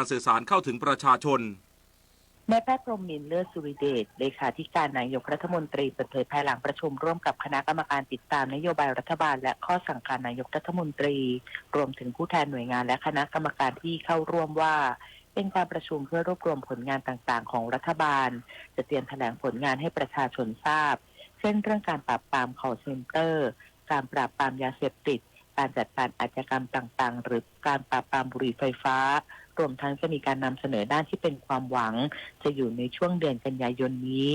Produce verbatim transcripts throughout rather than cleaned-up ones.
การสื่อสารเข้าถึงประชาชน นายแพทย์พรหมมินทร์ เลิศสุริเดช เลขาธิการนายกรัฐมนตรี เปิดเผยภายหลังประชุมร่วมกับคณะกรรมการติดตามนโยบายรัฐบาลและข้อสั่งการนายกรัฐมนตรี รวมถึงผู้แทนหน่วยงานและคณะกรรมการที่เข้าร่วมว่า เป็นการประชุมเพื่อรวบรวมผลงานต่างๆ ของรัฐบาล จะเตรียมแถลงผลงานให้ประชาชนทราบ เช่นเรื่องการปราบปราม call center การปราบปรามยาเสพติด การจัดการอาชญากรรมต่างๆ หรือการปราบปรามบุหรี่ไฟฟ้า รวมทั้งจะมีการนำเสนอด้านที่เป็นความหวัง จะอยู่ในช่วงเดือนกันยายนนี้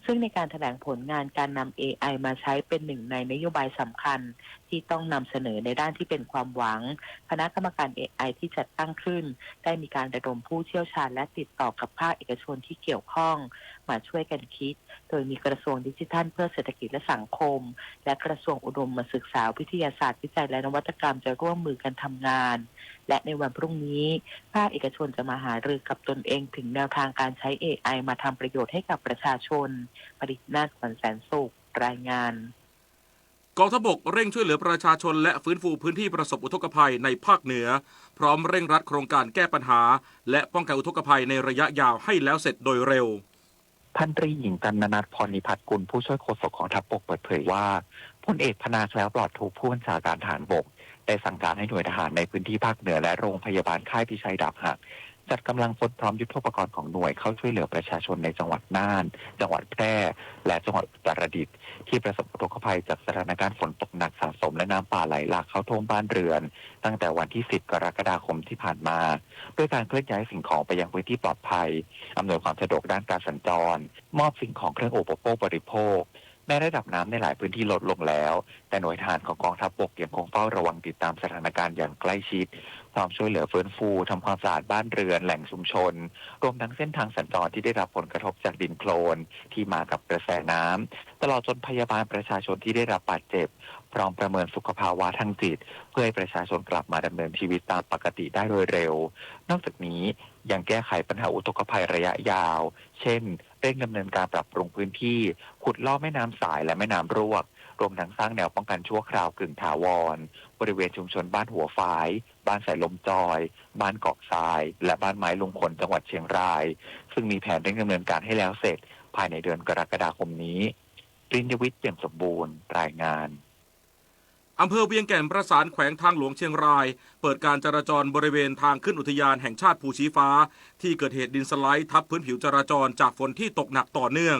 ซึ่งในการแถลงผลงานการนำ เอไอ มาใช้เป็นหนึ่งในนโยบายสำคัญ ที่ต้องนำเสนอในด้านที่เป็นความหวัง คณะกรรมการ เอไอ ที่จัดตั้งขึ้น ได้มีการระดมผู้เชี่ยวชาญและติดต่อกับภาคเอกชนที่เกี่ยวข้อง มาช่วยกันคิด โดยมีกระทรวงดิจิทัลเพื่อเศรษฐกิจและสังคม และกระทรวงอุดมศึกษา วิทยาศาสตร์ วิจัยและนวัตกรรมจะร่วมมือกันทำงาน และในวันพรุ่งนี้ ภาคเอกชนจะมาหารือกับตนเองถึงแนวทางการใช้ เอไอ มาทำประโยชน์ให้กับประชาชน ปรินาถ ขวัญแสนสุข รายงาน กองทัพบกเร่งช่วยเหลือประชาชนและฟื้นฟูพื้นที่ประสบอุทกภัยในภาคเหนือ พร้อมเร่งรัดโครงการแก้ปัญหา และป้องกันอุทกภัยในระยะยาวให้แล้วเสร็จโดยเร็ว พันตรีหญิง กัณณัฐ พรนิพัฒน์กุล ผู้ช่วยโฆษกกองทัพบกเปิดเผยว่า พลเอก พนา แคล้วปลอดทุกข์ ผู้บัญชาการทหารบก ได้สั่งการให้หน่วยทหารในพื้นที่ภาคเหนือและโรงพยาบาลค่ายพิชัยดาบหัก จัดกำลังพลพร้อมยุทโธปกรณ์ของหน่วยเข้าช่วยเหลือประชาชนในจังหวัดน่าน จังหวัดแพร่ และจังหวัดอุตรดิตถ์ ที่ประสบอุทกภัยจากสถานการณ์ฝนตกหนักสะสมและน้ำป่าไหลหลากเข้าท่วมบ้านเรือน ตั้งแต่วันที่สิบกรกฎาคมที่ผ่านมา ด้วยการเคลื่อนย้ายสิ่งของไปยังพื้นที่ปลอดภัย อำนวยความสะดวกด้านการสัญจร มอบสิ่งของเครื่องอุปโภคบริโภค แม้ระดับน้ำในหลายพื้นที่ลดลงแล้ว แต่หน่วยทหารของกองทัพบกยังคงเฝ้าระวังติดตามสถานการณ์อย่างใกล้ชิด พร้อมช่วยเหลือฟื้นฟู ทำความสะอาดบ้านเรือน แหล่งชุมชน รวมทั้งเส้นทางสัญจรที่ได้รับผลกระทบจากดินโคลนที่มากับกระแสน้ำ ตลอดจนพยาบาลประชาชนที่ได้รับบาดเจ็บ พร้อมประเมินสุขภาวะทางจิต เพื่อให้ประชาชนกลับมาดำเนินชีวิตตามปกติได้โดยเร็ว นอกจากนี้ยังแก้ไขปัญหาอุทกภัยระยะยาว เช่น เร่งดำเนินการปรับปรุงพื้นที่ ขุดลอกแม่น้ำสายและแม่น้ำรวก รวมทั้งสร้างแนวป้องกันชั่วคราวกึ่งถาวร บริเวณชุมชนบ้านหัวฝาย บ้านสายลมจอย บ้านกอกทราย และบ้านไม้ลุงขน จังหวัดเชียงราย ซึ่งมีแผนเร่งดำเนินการให้แล้วเสร็จภายในเดือนกรกฎาคมนี้ รินยวิทย์ เปี่ยมสมบูรณ์ รายงาน อำเภอเวียงแก่นประสานแขวงทางหลวงเชียงราย เปิดการจราจรบริเวณทางขึ้นอุทยานแห่งชาติภูชี้ฟ้า ที่เกิดเหตุดินสไลด์ทับพื้นผิวจราจรจากฝนที่ตกหนักต่อเนื่อง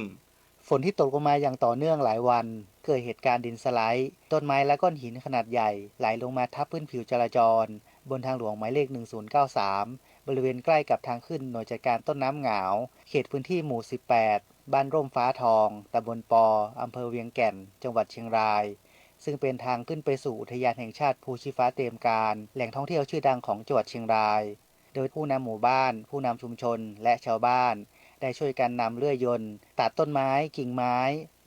ฝนที่ตกลงมาอย่างต่อเนื่องหลายวัน เกิดเหตุการณ์ดินสไลด์ ต้นไม้และก้อนหินขนาดใหญ่ไหลลงมาทับพื้นผิวจราจร บนทางหลวงหมายเลข หนึ่งศูนย์เก้าสาม บริเวณใกล้กับทางขึ้นหน่วยจัดการต้นน้ำหงาว เขตพื้นที่หมู่ สิบแปด บ้านร่มฟ้าทอง ตำบลปอ อำเภอเวียงแก่น จังหวัดเชียงราย ซึ่งเป็นทางขึ้นไปสู่อุทยานแห่งชาติภูชี้ฟ้าเตรียมการ แหล่งท่องเที่ยวชื่อดังของจังหวัดเชียงราย โดยผู้นำหมู่บ้าน ผู้นำชุมชน และชาวบ้าน ได้ช่วยกันนำเลื่อยยนต์ ตัดต้นไม้ กิ่งไม้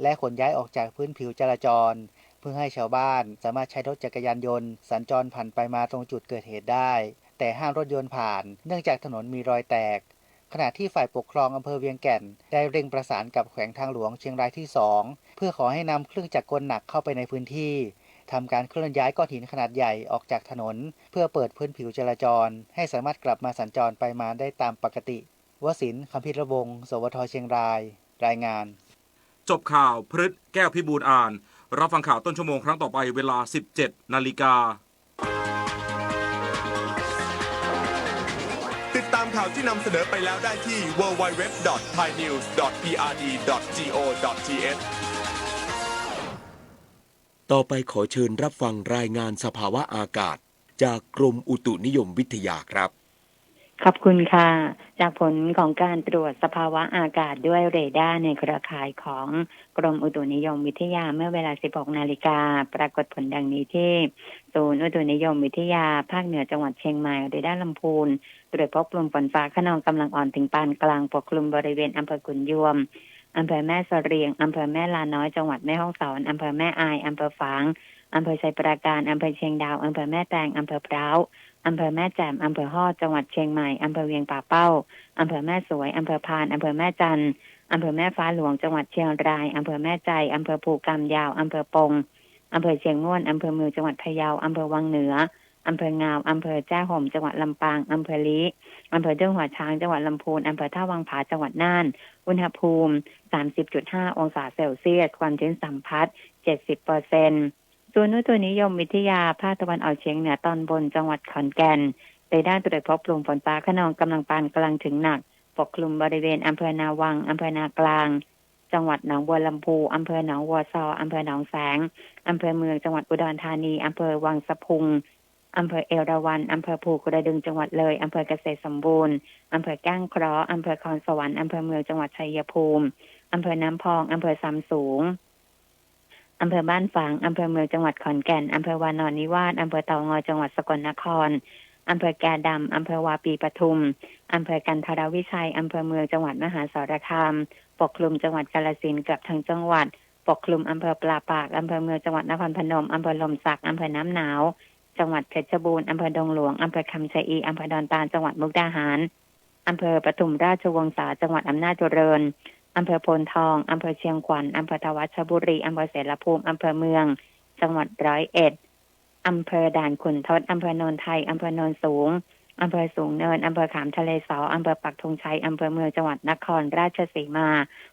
และขนย้ายออกจากพื้นผิวจราจร เพื่อให้ชาวบ้านสามารถใช้รถจักรยานยนต์สัญจรผ่านไปมาตรงจุดเกิดเหตุได้ แต่ห้ามรถยนต์ผ่าน เนื่องจากถนนมีรอยแตก ขณะที่ฝ่ายปกครองอำเภอเวียงแก่น ได้เร่งประสานกับแขวงทางหลวงเชียงรายที่สอง เพื่อขอให้นำเครื่องจักรกลหนักเข้าไปในพื้นที่ ทำการเคลื่อนย้ายก้อนหินขนาดใหญ่ออกจากถนน เพื่อเปิดพื้นผิวจราจร ให้สามารถกลับมาสัญจรไปมาได้ตามปกติ วสินทร์ คำพิรวงศ์ สวท เชียงราย รายงาน จบข่าว พฤษ แก้วพิบูลย์อ่าน รับฟังข่าวต้นชั่วโมงครั้งต่อไปเวลา สิบเจ็ดนาฬิกา ติดตามข่าวที่นำเสนอไปแล้วได้ที่ ดับเบิลยู ดับเบิลยู ดับเบิลยู ดอท ไทยนิวส์ ดอท พีอาร์ดี ดอท จี โอ ดอท ที เอช ต่อไปขอเชิญรับฟังรายงานสภาวะอากาศจากกรมอุตุนิยมวิทยาครับ ขอบคุณค่ะ จากผลของการตรวจสภาวะอากาศด้วยเรดาร์ในเครือข่ายของกรมอุตุนิยมวิทยาเมื่อเวลา สิบหกนาฬิกา ปรากฏผลดังนี้ที่ ศูนย์อุตุนิยมวิทยาภาคเหนือจังหวัดเชียงใหม่ เรดาร์ลำพูน ตรวจพบกลุ่มฝนฟ้าคะนองกำลังอ่อนถึงปานกลางปกคลุมบริเวณอำเภอขุนยวม อำเภอแม่เสลียง อำเภอแม่ลาน้อย จังหวัดแม่ฮ่องสอน อำเภอแม่อาย อำเภอฝาง อำเภอไชยปราการ อำเภอเชียงดาว อำเภอแม่แตง อำเภอพร้าว อำเภอแม่แจ่ม อำเภอฮอด จังหวัดเชียงใหม่ อำเภอเวียงป่าเป้า อำเภอแม่สวย อำเภอพาน อำเภอแม่จันทน์ อำเภอแม่ฟ้าหลวง จังหวัดเชียงราย อำเภอแม่ใจ อำเภอภูกามยาว อำเภอปง อำเภอเชียงม่วน อำเภอเมือง จังหวัดพะเยา อำเภอวังเหนือ อำเภองาว อำเภอแจ้ห่ม จังหวัดลำปาง อำเภอลี้ อำเภอด้วงหัวช้าง จังหวัดลำพูน อำเภอท่าวังผา จังหวัดน่าน อุณหภูมิ สามสิบจุดห้า องศาเซลเซียส ความชื้นสัมผัส เจ็ดสิบเปอร์เซ็นต์ ศูนย์อุตุนิยมวิทยาภาคตะวันออกเฉียงเหนือตอนบน จังหวัดขอนแก่น เรดาร์ตรวจพบกลุ่มฝนฟ้าคะนองกำลังปานกลางถึงหนัก ปกคลุมบริเวณอำเภอนาวัง อำเภอนากลาง จังหวัดหนองบัวลำภู อำเภอหนองวัวซอ อำเภอหนองแสง อำเภอเมือง จังหวัดอุดรธานี อำเภอวังสะพุง อำเภอเอราวัณ อำเภอภูกระดึง จังหวัดเลย อำเภอเกษตรสมบูรณ์ อำเภอแก้งเคราะห์ อำเภอคอนสวรรค์ อำเภอเมือง จังหวัดชัยภูมิ อำเภอน้ำพอง อำเภอซำสูง อำเภอบ้านฝาง อำเภอเมือง จังหวัดขอนแก่น อำเภอวานอนนิวาส อำเภอเต่างอย จังหวัดสกลนคร อำเภอแกดำ อำเภอวาปีปทุม อำเภอกันทรวิชัย อำเภอเมือง จังหวัดมหาสารคาม ปกคลุมจังหวัดกาฬสินธุ์เกือบทั้งจังหวัด ปกคลุมอำเภอปลาปาก อำเภอเมือง จังหวัดนครพนม อำเภอลมสัก อำเภอน้ำหนาว จังหวัดเพชรบูรณ์ อำเภอดงหลวง อำเภอคำชะอี อำเภอดอนตาล จังหวัดมุกดาหาร อำเภอปทุมราชวงศา จังหวัดอำนาจเจริญ อำเภอโพนทอง อำเภอเชียงขวัญ อำเภอธวัชบุรี อำเภอเสรภูมิ อำเภอเมือง จังหวัดร้อยเอ็ด อำเภอด่านขุนทด อำเภอโนนไทย อำเภอโนนสูง อำเภอสูงเนิน อำเภอขามทะเลสอ อำเภอปักธงชัย อำเภอเมือง จังหวัดนครราชสีมา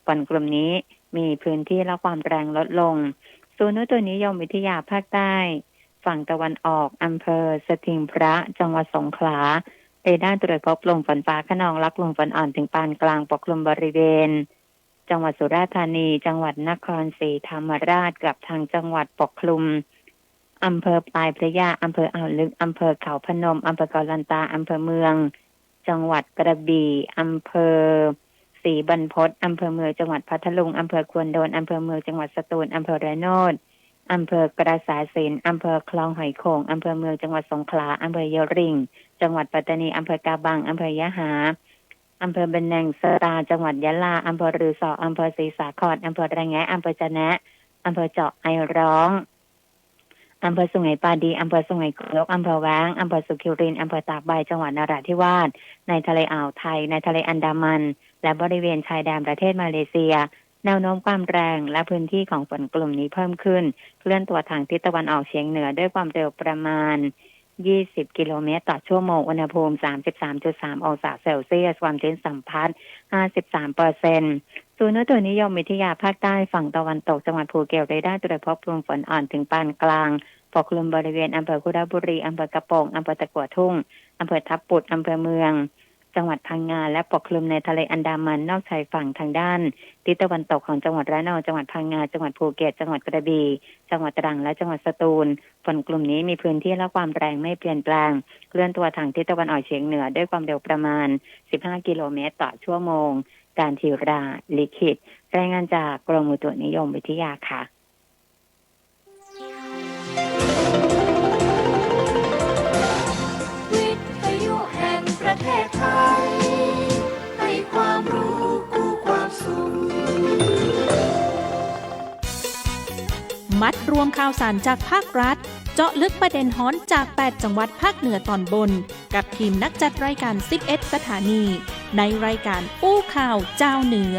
ฝนกลุ่มนี้มีพื้นที่และความแรงลดลง ศูนย์อุตุนิยมวิทยาภาคใต้ ฝั่งตะวันออก อำเภอสถิงพระ จังหวัดสงขลา เรดาร์ตรวจพบกลุ่มฝนฟ้าคะนองและกลุ่มฝนอ่อนถึงปานกลางปกคลุมบริเวณ จังหวัดสุราษฎร์ธานี จังหวัดนครศรีธรรมราช เกือบทั้งจังหวัดปกคลุม อำเภอปลายพระยา อำเภออ่าวลึก อำเภอเขาพนม อำเภอเกาะลันตา อำเภอเมือง จังหวัดกระบี่ อำเภอศรีบรรพต อำเภอเมือง จังหวัดพัทลุง อำเภอควนโดน อำเภอเมือง จังหวัดสตูล อำเภอระโนด อำเภอกระแสสินธุ์ อำเภอคลองหอยโข่ง อำเภอเมือง จังหวัดสงขลา อำเภอยะริง จังหวัดปัตตานี อำเภอกาบัง อำเภอยะหา อำเภอเบญจงสตา จังหวัดยะลา อำเภอรือสอ อำเภอศรีสาคร อำเภอระแงะ อำเภอจะแนะ อำเภอเจาะไอร้อง อำเภอสุไหงปาดี อำเภอสุไหงโกลก อำเภอแว้ง อำเภอสุขิรินทร์ อำเภอตากใบ จังหวัดนราธิวาส ในทะเลอ่าวไทย ในทะเลอันดามัน และบริเวณชายแดนประเทศมาเลเซีย แนวโน้มความแรงและพื้นที่ของฝนกลุ่มนี้เพิ่มขึ้น เคลื่อนตัวทางทิศตะวันออกเฉียงเหนือด้วยความเร็วประมาณ ยี่สิบกิโลเมตรต่อชั่วโมง อุณหภูมิ สามสิบสามจุดสาม องศาเซลเซียส ความชื้นสัมผัส ห้าสิบสามเปอร์เซ็นต์ ศูนย์อุตุนิยมวิทยาภาคใต้ฝั่งตะวันตก จังหวัดภูเก็ต เรดาร์ตรวจพบกลุ่มฝนอ่อนถึงปานกลาง ปกคลุมบริเวณอำเภอคุระบุรี อำเภอกระโปรง อำเภอตะกั๋วทุ่ง อำเภอทับปุด อำเภอเมือง จังหวัดพังงา และปกคลุมในทะเลอันดามัน นอกชายฝั่งทางด้านทิศตะวันตกของจังหวัดระนอง จังหวัดพังงา จังหวัดภูเก็ต จังหวัดกระบี่ จังหวัดตรัง และจังหวัดสตูล ฝนกลุ่มนี้มีพื้นที่และความแรงไม่เปลี่ยนแปลง เคลื่อนตัวทางทิศตะวันออกเฉียงเหนือด้วยความเร็วประมาณ สิบห้ากิโลเมตรต่อชั่วโมง การทีรา ลิขิต รายงานจากกรมอุตุนิยมวิทยาค่ะ วิทยุแห่งประเทศไทย ให้ความรู้คู่ความสุข มัดรวมข่าวสารจากภาครัฐ เจาะลึกประเด็นฮ้อนจากแปดจังหวัดภาคเหนือตอนบน กับทีมนักจัดรายการสิบเอ็ดสถานี ในรายการอู้ข่าวจาวเหนือ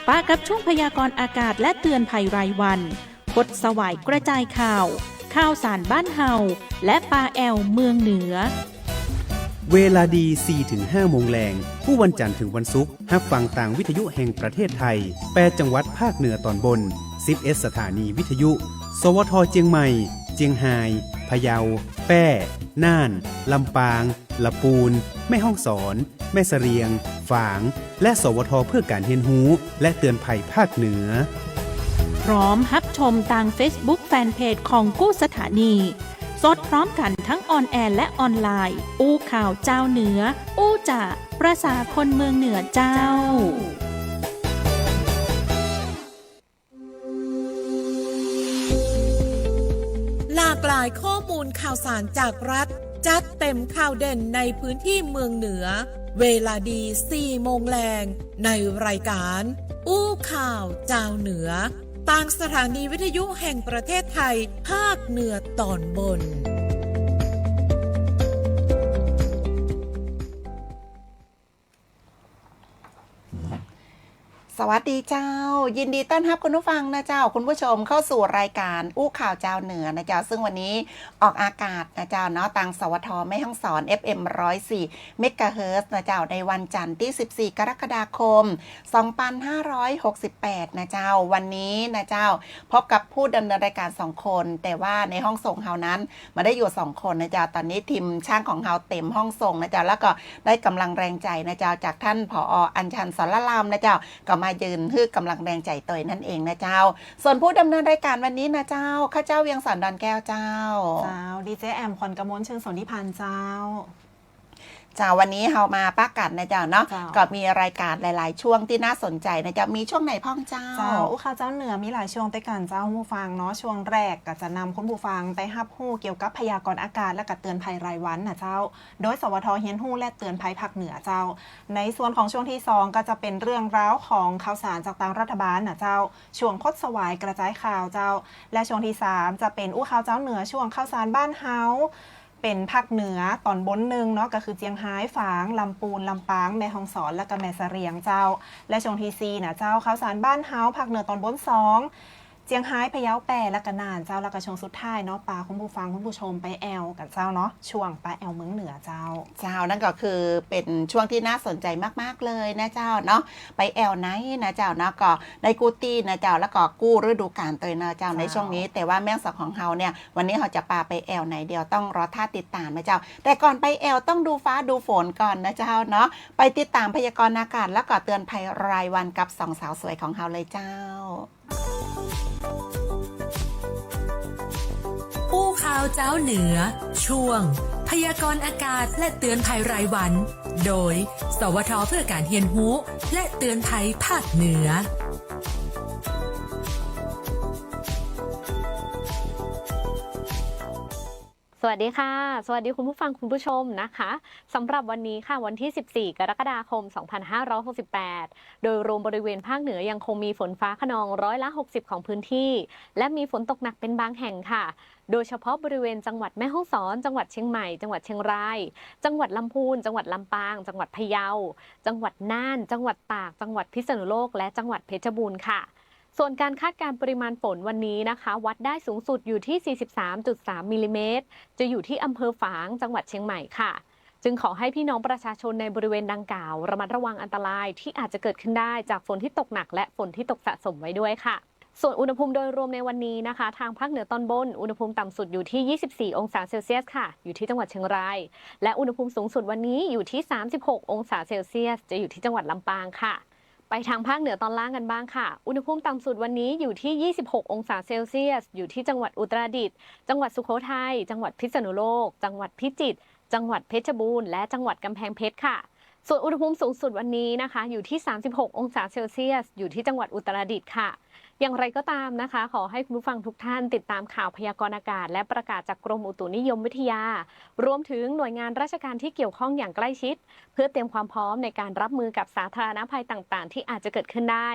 ปะกับช่วงพยากรณ์อากาศและเตือนภัยรายวัน พดสวายกระจายข่าว ข่าวสารบ้านเฮา และปาแอวเมืองเหนือ เวลาดี สี่ถึงห้าโมงแลง กู้วันจันทร์ถึงวันศุกร์ ฮับฟังตางวิทยุแห่งประเทศไทย แปดจังหวัดภาคเหนือตอนบน สิบเอ็ดสถานีวิทยุ สวท เจียงใหม่ เจียงฮาย พะเยา แป้ น่าน ลำปาง ละปูน แม่ฮ่องสอน แม่เสะเลียง ฝาง และ สวท เพื่อการเฮียนฮู้ และเตือนภัยภาคเหนือ พร้อมฮับชมตางเฟซบุ๊กแฟนเพจของกู้สถานี สดพร้อมกั๋นทั้งออนแอร์และออนไลน์ อู้ข่าวจาวเหนือ อู้จาประสาคนเมืองเหนือเจ้า หลากหลายข้อมูลข่าวสารจากรัฐ จัดเต็มข่าวเด่นในพื้นที่เมืองเหนือ เวลาดี สี่โมงแลง ในรายการ อู้ข่าวจาวเหนือ ตางสถานีวิทยุแห่งประเทศไทย ภาคเหนือตอนบน สวัสดีเจ้า ยินดีต้อนฮับคุณผู้ฟังนะเจ้า คุณผู้ชมเข้าสู่รายการอู้ข่าวจาวเหนือนะเจ้า ซึ่งวันนี้ออกอากาศนะเจ้าเนาะ ตาง สวท แม่ฮ่องสอน เอฟเอ็ม ร้อยสี่ เมกะเฮิรตซ์นะเจ้า ในวันจันทร์ตี้ สิบสี่ กรกฎาคม สองพันห้าร้อยหกสิบแปด นะเจ้า วันนี้นะเจ้า พบกับผู้ดำเนินรายการสองคน แต่ว่าในห้องส่งเฮานั้นบ่ได้อยู่สองคนนะเจ้า ต๋อนนี้ทีมช่างของเฮาเต็มห้องส่งนะเจ้า แล้วก็ได้ก๋ำลังแรงใจ๋นะเจ้า จากต้าน ผอ อัญชัน สรรามนะเจ้า ก็มายืนหื้อก๋ำลังแรงใจ๋ตวยนั่นเองนะเจ้า ส่วนผู้ดำเนินรายการวันนี้นะเจ้า ข้าเจ้า เวียงสอน ดอนแก้วเจ้า เจ้า ดีเจแอม ขวัญกมล เชิงสนธิพันธ์เจ้า เจ้า วันนี้เฮามาปะกั๋นนะเจ้าเนาะ เจ้า ก็มีรายการหลายๆ ช่วงตี้น่าสนใจ๋นะเจ้า มีช่วงไหนพ่องเจ้า เจ้า อู้ข่าวจาวเหนือมีหลายช่วงตวยกั๋นเจ้า คุณผู้ฟังเนาะ ช่วงแรกก็จะนำคุณผู้ฟังไปฮับฮู้เกี่ยวกับพยากรณ์อากาศและก็เตือนภัยรายวันนะเจ้า โดย สวท เฮียนฮู้และเตือนภัยภาคเหนือเจ้า ในส่วนของช่วงตี้สองก็จะเป๋นเรื่องราวของข่าวสารจากตางรัฐบาลนะเจ้า ช่วงคดสวายกระจายข่าวเจ้า และช่วงตี้สามจะเป๋นอู้ข่าวจาวเหนือ ช่วงข่าวสารบ้านเฮา เป๋นภาคเหนือต๋อนบนนึ่งเนาะ ก็คือเจียงฮาย ฝาง ลำปูน ลำปาง แม่ฮ่องสอน และก็แม่เสะเลียงเจ้า และช่วงตี้สี่นะเจ้า ข่าวสารบ้านเฮา ภาคเหนือต๋อนบนสอง เจียงฮาย พะเยา แป้ และก็น่านเจ้า และก็ช่วงสุดท้ายเนาะ ปาคุณผู้ฟังคุณผู้ชมไปแอ่วกั๋นเจ้าเนาะ ช่วงปาแอ่วเมืองเหนือเจ้า เจ้า นั่นก็คือเป๋นช่วงตี้น่าสนใจ๋มากๆ เลยนะเจ้าเนาะ ไปแอ่วไหนนะเจ้าเนาะ ก็ได้กู้ตี้นะเจ้า แล้วก็กู้ฤดูกาลตวยนะเจ้า เจ้า ในช่วงนี้ แต่ว่าแม่ฮ่องสอนของเฮาเนี่ย วันนี้เฮาจะปาไปแอ่วไหน เดี๋ยวต้องรอท่าติดต๋ามนะเจ้า แต่ก่อนไปแอ่วต้องดูฟ้าดูฝนก่อนนะเจ้าเนาะ ไปติดต๋ามพยากรณ์อากาศแล้วก็เตือนภัยรายวันกับสองสาวสวยของเฮาเลยเจ้า อู้ข่าวจาวเหนือ ช่วง พยากรณ์อากาศและเตือนภัยรายวัน โดย สวท เพื่อก๋านเฮียนฮู้และเตือนภัยภาคเหนือ สวัสดีค่ะ สวัสดีคุณผู้ฟังคุณผู้ชมนะคะ สำหรับวันนี้ค่ะ วันตี้ สิบสี่ กรกฎาคม สองพันห้าร้อยหกสิบแปด โดยรวมบริเวณภาคเหนือยังคงมีฝนฟ้าคะนองร้อยละ หกสิบ ของพื้นที่ และมีฝนตกหนักเป็นบางแห่งค่ะ โดยเฉพาะบริเวณจังหวัดแม่ฮ่องสอน จังหวัดเชียงใหม่ จังหวัดเชียงราย จังหวัดลำพูน จังหวัดลำปาง จังหวัดพะเยา จังหวัดน่าน จังหวัดตาก จังหวัดพิษณุโลก และจังหวัดเพชรบูรณ์ค่ะ ส่วนการคาดการณ์ปริมาณฝนวันนี้นะคะ วัดได้สูงสุดอยู่ที่ สี่สิบสามจุดสาม มิลลิเมตร จะอยู่ที่อำเภอฝาง จังหวัดเชียงใหม่ค่ะ จึงขอให้พี่น้องประชาชนในบริเวณดังกล่าว ระมัดระวังอันตรายที่อาจจะเกิดขึ้นได้จากฝนที่ตกหนักและฝนที่ตกสะสมไว้ด้วยค่ะ ส่วนอุณหภูมิโดยรวมในวันนี้นะคะ ทางภาคเหนือตอนบน อุณหภูมิต่ำสุดอยู่ที่ ยี่สิบสี่ องศาเซลเซียสค่ะ อยู่ที่จังหวัดเชียงราย และอุณหภูมิสูงสุดวันนี้อยู่ที่ สามสิบหก องศาเซลเซียส จะอยู่ที่จังหวัดลำปางค่ะ ไปทางภาคเหนือตอนล่างกันบ้างค่ะ อุณหภูมิต่ำสุดวันนี้อยู่ที่ ยี่สิบหก องศาเซลเซียส อยู่ที่จังหวัดอุตรดิตถ์ จังหวัดสุโขทัย จังหวัดพิษณุโลก จังหวัดพิจิตร จังหวัดเพชรบูรณ์ และจังหวัดกำแพงเพชรค่ะ ส่วนอุณหภูมิสูงสุดวันนี้นะคะ อยู่ที่ สามสิบหก องศาเซลเซียส อยู่ที่จังหวัดอุตรดิตถ์ค่ะ อย่างไรก็ตามนะคะ ขอให้คุณผู้ฟังทุกท่านติดตามข่าวพยากรณ์อากาศและประกาศจากกรมอุตุนิยมวิทยา รวมถึงหน่วยงานราชการที่เกี่ยวข้องอย่างใกล้ชิด เพื่อเตรียมความพร้อมในการรับมือกับสาธารณภัยต่างๆ ที่อาจจะเกิดขึ้นได้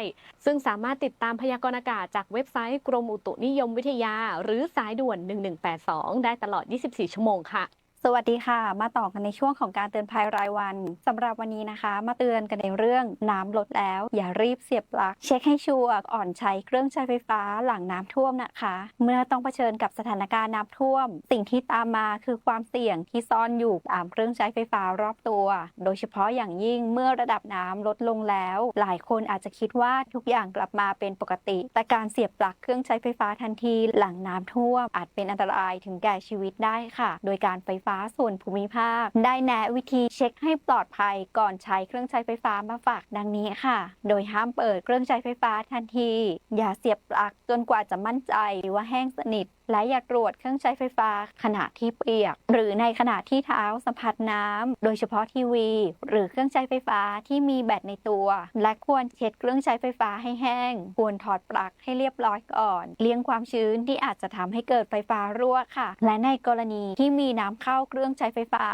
ซึ่งสามารถติดตามพยากรณ์อากาศจากเว็บไซต์กรมอุตุนิยมวิทยา หรือสายด่วน หนึ่งหนึ่งแปดสอง ได้ตลอด ยี่สิบสี่ ชั่วโมงค่ะ สวัสดีค่ะ มาต่อกันในช่วงของการเตือนภัยรายวัน สำหรับวันนี้นะคะ มาเตือนกันในเรื่องน้ำลดแล้ว อย่ารีบเสียบปลั๊ก เช็คให้ชัวร์ก่อนใช้เครื่องใช้ไฟฟ้าหลังน้ำท่วมนะคะ เมื่อต้องเผชิญกับสถานการณ์น้ำท่วม สิ่งที่ตามมาคือความเสี่ยงที่ซ่อนอยู่ตามเครื่องใช้ไฟฟ้ารอบตัว โดยเฉพาะอย่างยิ่งเมื่อระดับน้ำลดลงแล้ว หลายคนอาจจะคิดว่าทุกอย่างกลับมาเป็นปกติ แต่การเสียบปลั๊กเครื่องใช้ไฟฟ้าทันทีหลังน้ำท่วม อาจเป็นอันตรายถึงแก่ชีวิตได้ค่ะ โดยการไฟฟ้าส่วนภูมิภาค ได้แนะวิธีเช็คให้ปลอดภัยก่อนใช้เครื่องใช้ไฟฟ้ามาฝากดังนี้ค่ะ โดยห้ามเปิดเครื่องใช้ไฟฟ้าทันที อย่าเสียบปลั๊กจนกว่าจะมั่นใจว่าแห้งสนิท และอย่าตรวจเครื่องใช้ไฟฟ้าขณะที่เปียก หรือในขณะที่เท้าสัมผัสน้ำ โดยเฉพาะทีวี หรือเครื่องใช้ไฟฟ้าที่มีแบตในตัว และควรเช็ดเครื่องใช้ไฟฟ้าให้แห้ง ควรถอดปลั๊กให้เรียบร้อยก่อน เลี่ยงความชื้นที่อาจจะทำให้เกิดไฟฟ้ารั่วค่ะ และในกรณีที่มีน้ำเข้าเครื่องใช้ไฟฟ้า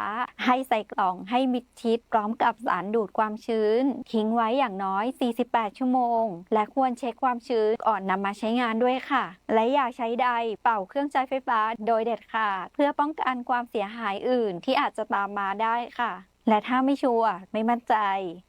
ให้ใส่กล่องให้มิดชิด พร้อมกับสารดูดความชื้น ทิ้งไว้อย่างน้อย สี่สิบแปด ชั่วโมง และควรเช็คความชื้นก่อนนำมาใช้งานด้วยค่ะ และอย่าใช้ไดร์เป่าเครื่องใช้ไฟฟ้าโดยเด็ดขาด เพื่อป้องกันความเสียหายอื่นที่อาจจะตามมาได้ค่ะ และถ้าไม่ชัวร์ ไม่มั่นใจ